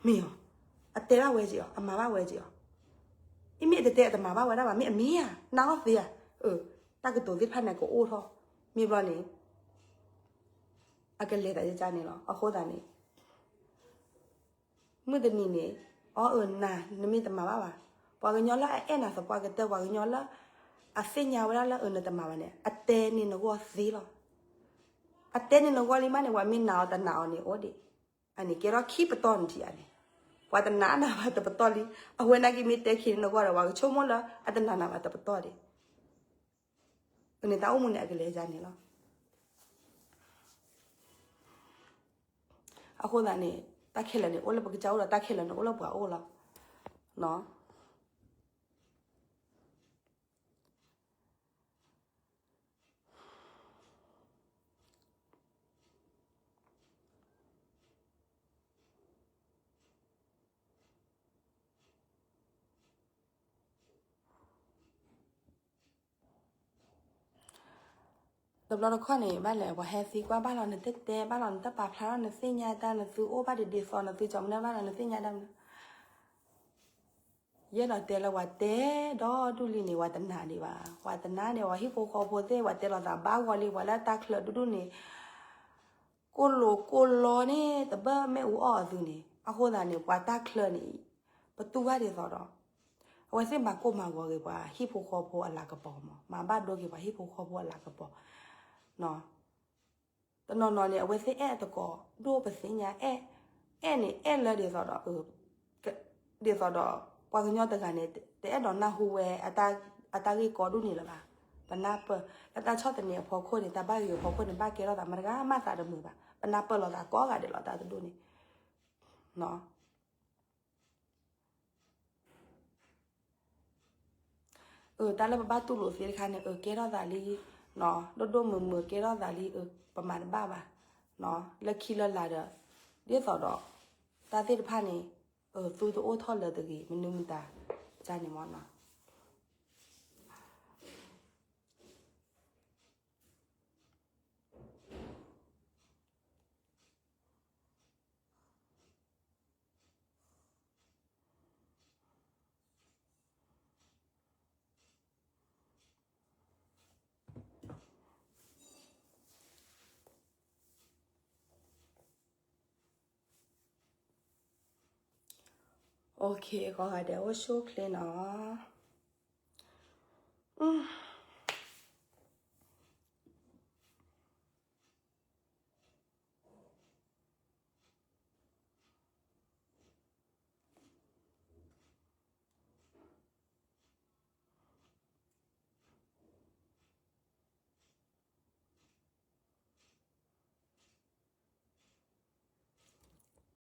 မ့ၢ်အီၤ, အတဲဘၣ်ဝဲက့ၤအီၤ, အမၤဘၣ်ဝဲက့ၤအီၤ, အမ့ၢ်အတတဲအတမၤဘၣ်ဝဲဒၣ်ဘၣ်, မ့ၢ်အမ့ၢ်ဧါ, နၢ်အီၣ်သ့ဧါ, အၢ, တၢ်ကတိၤသ့ၣ်တဖၣ်န့ၣ်ကအိၣ်ထီၣ်, မ့ၢ်ဘျီန့ၣ် အကလဲၤသးယကါန့ၣ်လီၤ. အဃိသတးန့ၣ် မုၢ်တနံၤန့ၣ် အီ အၢ နၤ နမ့ၢ်တမၤဘၣ်ဘၣ်, ပှၤကညီလၢအအဲၣ်နၤသပှၢ်ကတၢၢ်, ပှၤကညီလၢအသ့ၣ်ညါဝဲဒၣ်လၢအၢနတမၤဘၣ်န့ၣ် အတဲန့ၢ်နဂီၢ်သ့လီၤ. အတဲန့ၢ်နဂီၢ်လံမးန့ၣ် ပှၤမ့ၢ်နာ်အီၤတနာ်အီၤန့ၣ်အိၣ်ဒံး, အန့ၣ်ကဲထီၣ်ခံပတီၢ်န့ၣ်ထံၣ်ဧါန့ၣ်, ပှၤတနာ်နၤဘၣ်တပတီၢ်လံ, အဝဲနာ်က့မ့ၢ်တဲခံနဂီၢ်ဒီး ပှၤကဆိကမိၣ်လၢအတနာ်နၤဘၣ်တပတီၢ်ဒံး, အန့ၣ်တၢ်အိၣ်မူန့ၣ်အကလဲၤယါန့ၣ်လီၤ. အဃိသတးန့ၣ် တၢ်ခဲလၢာ်န့ၣ် အိၣ်လၢပကစၢ်အိၣ်ဒီး တၢ်ခဲလၢာ်န့ၣ် အိၣ်လၢပှၤအိၣ်လီၤ. တဘျီတခီၣ်န့ၣ် ဘၣ်လဲၣ် ပှၤဟဲသံကွၢ် ဘၣ်လီၤနတတဲ ဘၣ်လီၤနတပာ်ဖျါထီၣ်နသ့ၣ်ညါတၢ် နသုအိၣ်ဘၣ်ဒ်ဒ်သိး နသုကၠီၤမနုၤဘၣ်လီၤ နသ့ၣ်ညါတၢ်မနုၤ ယအဲၣ်ဒိးတဲလၢပှၤတဲဒီဒူၣ်လံန့ၣ် ပှၤတနာ်ဒံးဘၣ်, ပှၤတနာ်န့ၣ် ပှၤဟံၣ်ဖိဃီဖိသ့ၣ် ပှၤတဲလိာ်သးဘၣ်ဂီၤလံ ပှၤလၢတၢ်ချၢဒူၣ်ဒူၣ်န့ၣ် ကိၢ်လိာ်ကိၢ်လီန့ၣ် တဘၣ်မ့ၣ်အူအီၣ်အသုန့ၣ် အဃိသတးန့ၣ် ပှၤတၢ်ချၢန့ၣ် ပတူၢ်ဘၣ်ဒ်သိးဒီး အဝဲသ့ၣ်မၤကိၢ်မၤဂီၤက့ၤပှၤဟံၣ်ဖိဃီဖိအလၤကပီၤမး, မၤဘၣ်ဒိက့ၤပှၤဟံၣ်ဖိဃီဖိအလၤကပီၤ တနီၤနီၤန့ၣ် အဝဲသ့ၣ်အဲၣ်တကိး ဒိၣ်ပသ့ၣ်ညါ အဲၣ် အဲၣ်န့ၣ် အဲၣ်လၢဒ်သိးဒီး ဒ်သိးဒီး ပှၤကညီတဂၤန့ၣ် တအဲၣ်ဒိးနၢ်ဟူဝဲ အတၢ်ဂ့ၢ်ကီဒိၣ်န့ၣ်လၢၤဘၣ်. ပနၢ်ပၢၢ် လၢတၢ်ဆီၣ်သနံးအဖီခိၣ်န့ၣ် တၢ်ဘၣ်ဂ့ၤအဖီခိၣ်န့ၣ် ဘၣ်ကဲထီၣ်သးမတဂၤမးသးတမုာ်ဘၣ်. ပနၢ်ပၢၢ်လိာ်သးကိးဂၤဒဲးလီၤ တၢ်တဒူၣ်န့ၣ် အၢ တၢ်လၢပဘၣ်တူၢ်လိာ်သ့တခါန့ၣ် အၢ ကဲထီၣ်သးလံ, ဒိၣ်ဒိၣ်မုၢ်မုၢ်ကဲထီၣ်သးလံ, အၢ ပမၤတဘၣ်ဘၣ်, လၢခံလၢလာ်ဒီး ဒ်သိးဒီး တၢ်သ့ၣ်တဖၣ်န့ၣ် အၢ သုတအိၣ်ထီၣ်လၢၤတဂ့ၤ မနုၤမတၤ တၢ်န့ၣ်မ့ၢ်နီၤ. OK ကိးဂၤဒဲးအိၣ်ဆူၣ်အိၣ်ချ့နီၤ.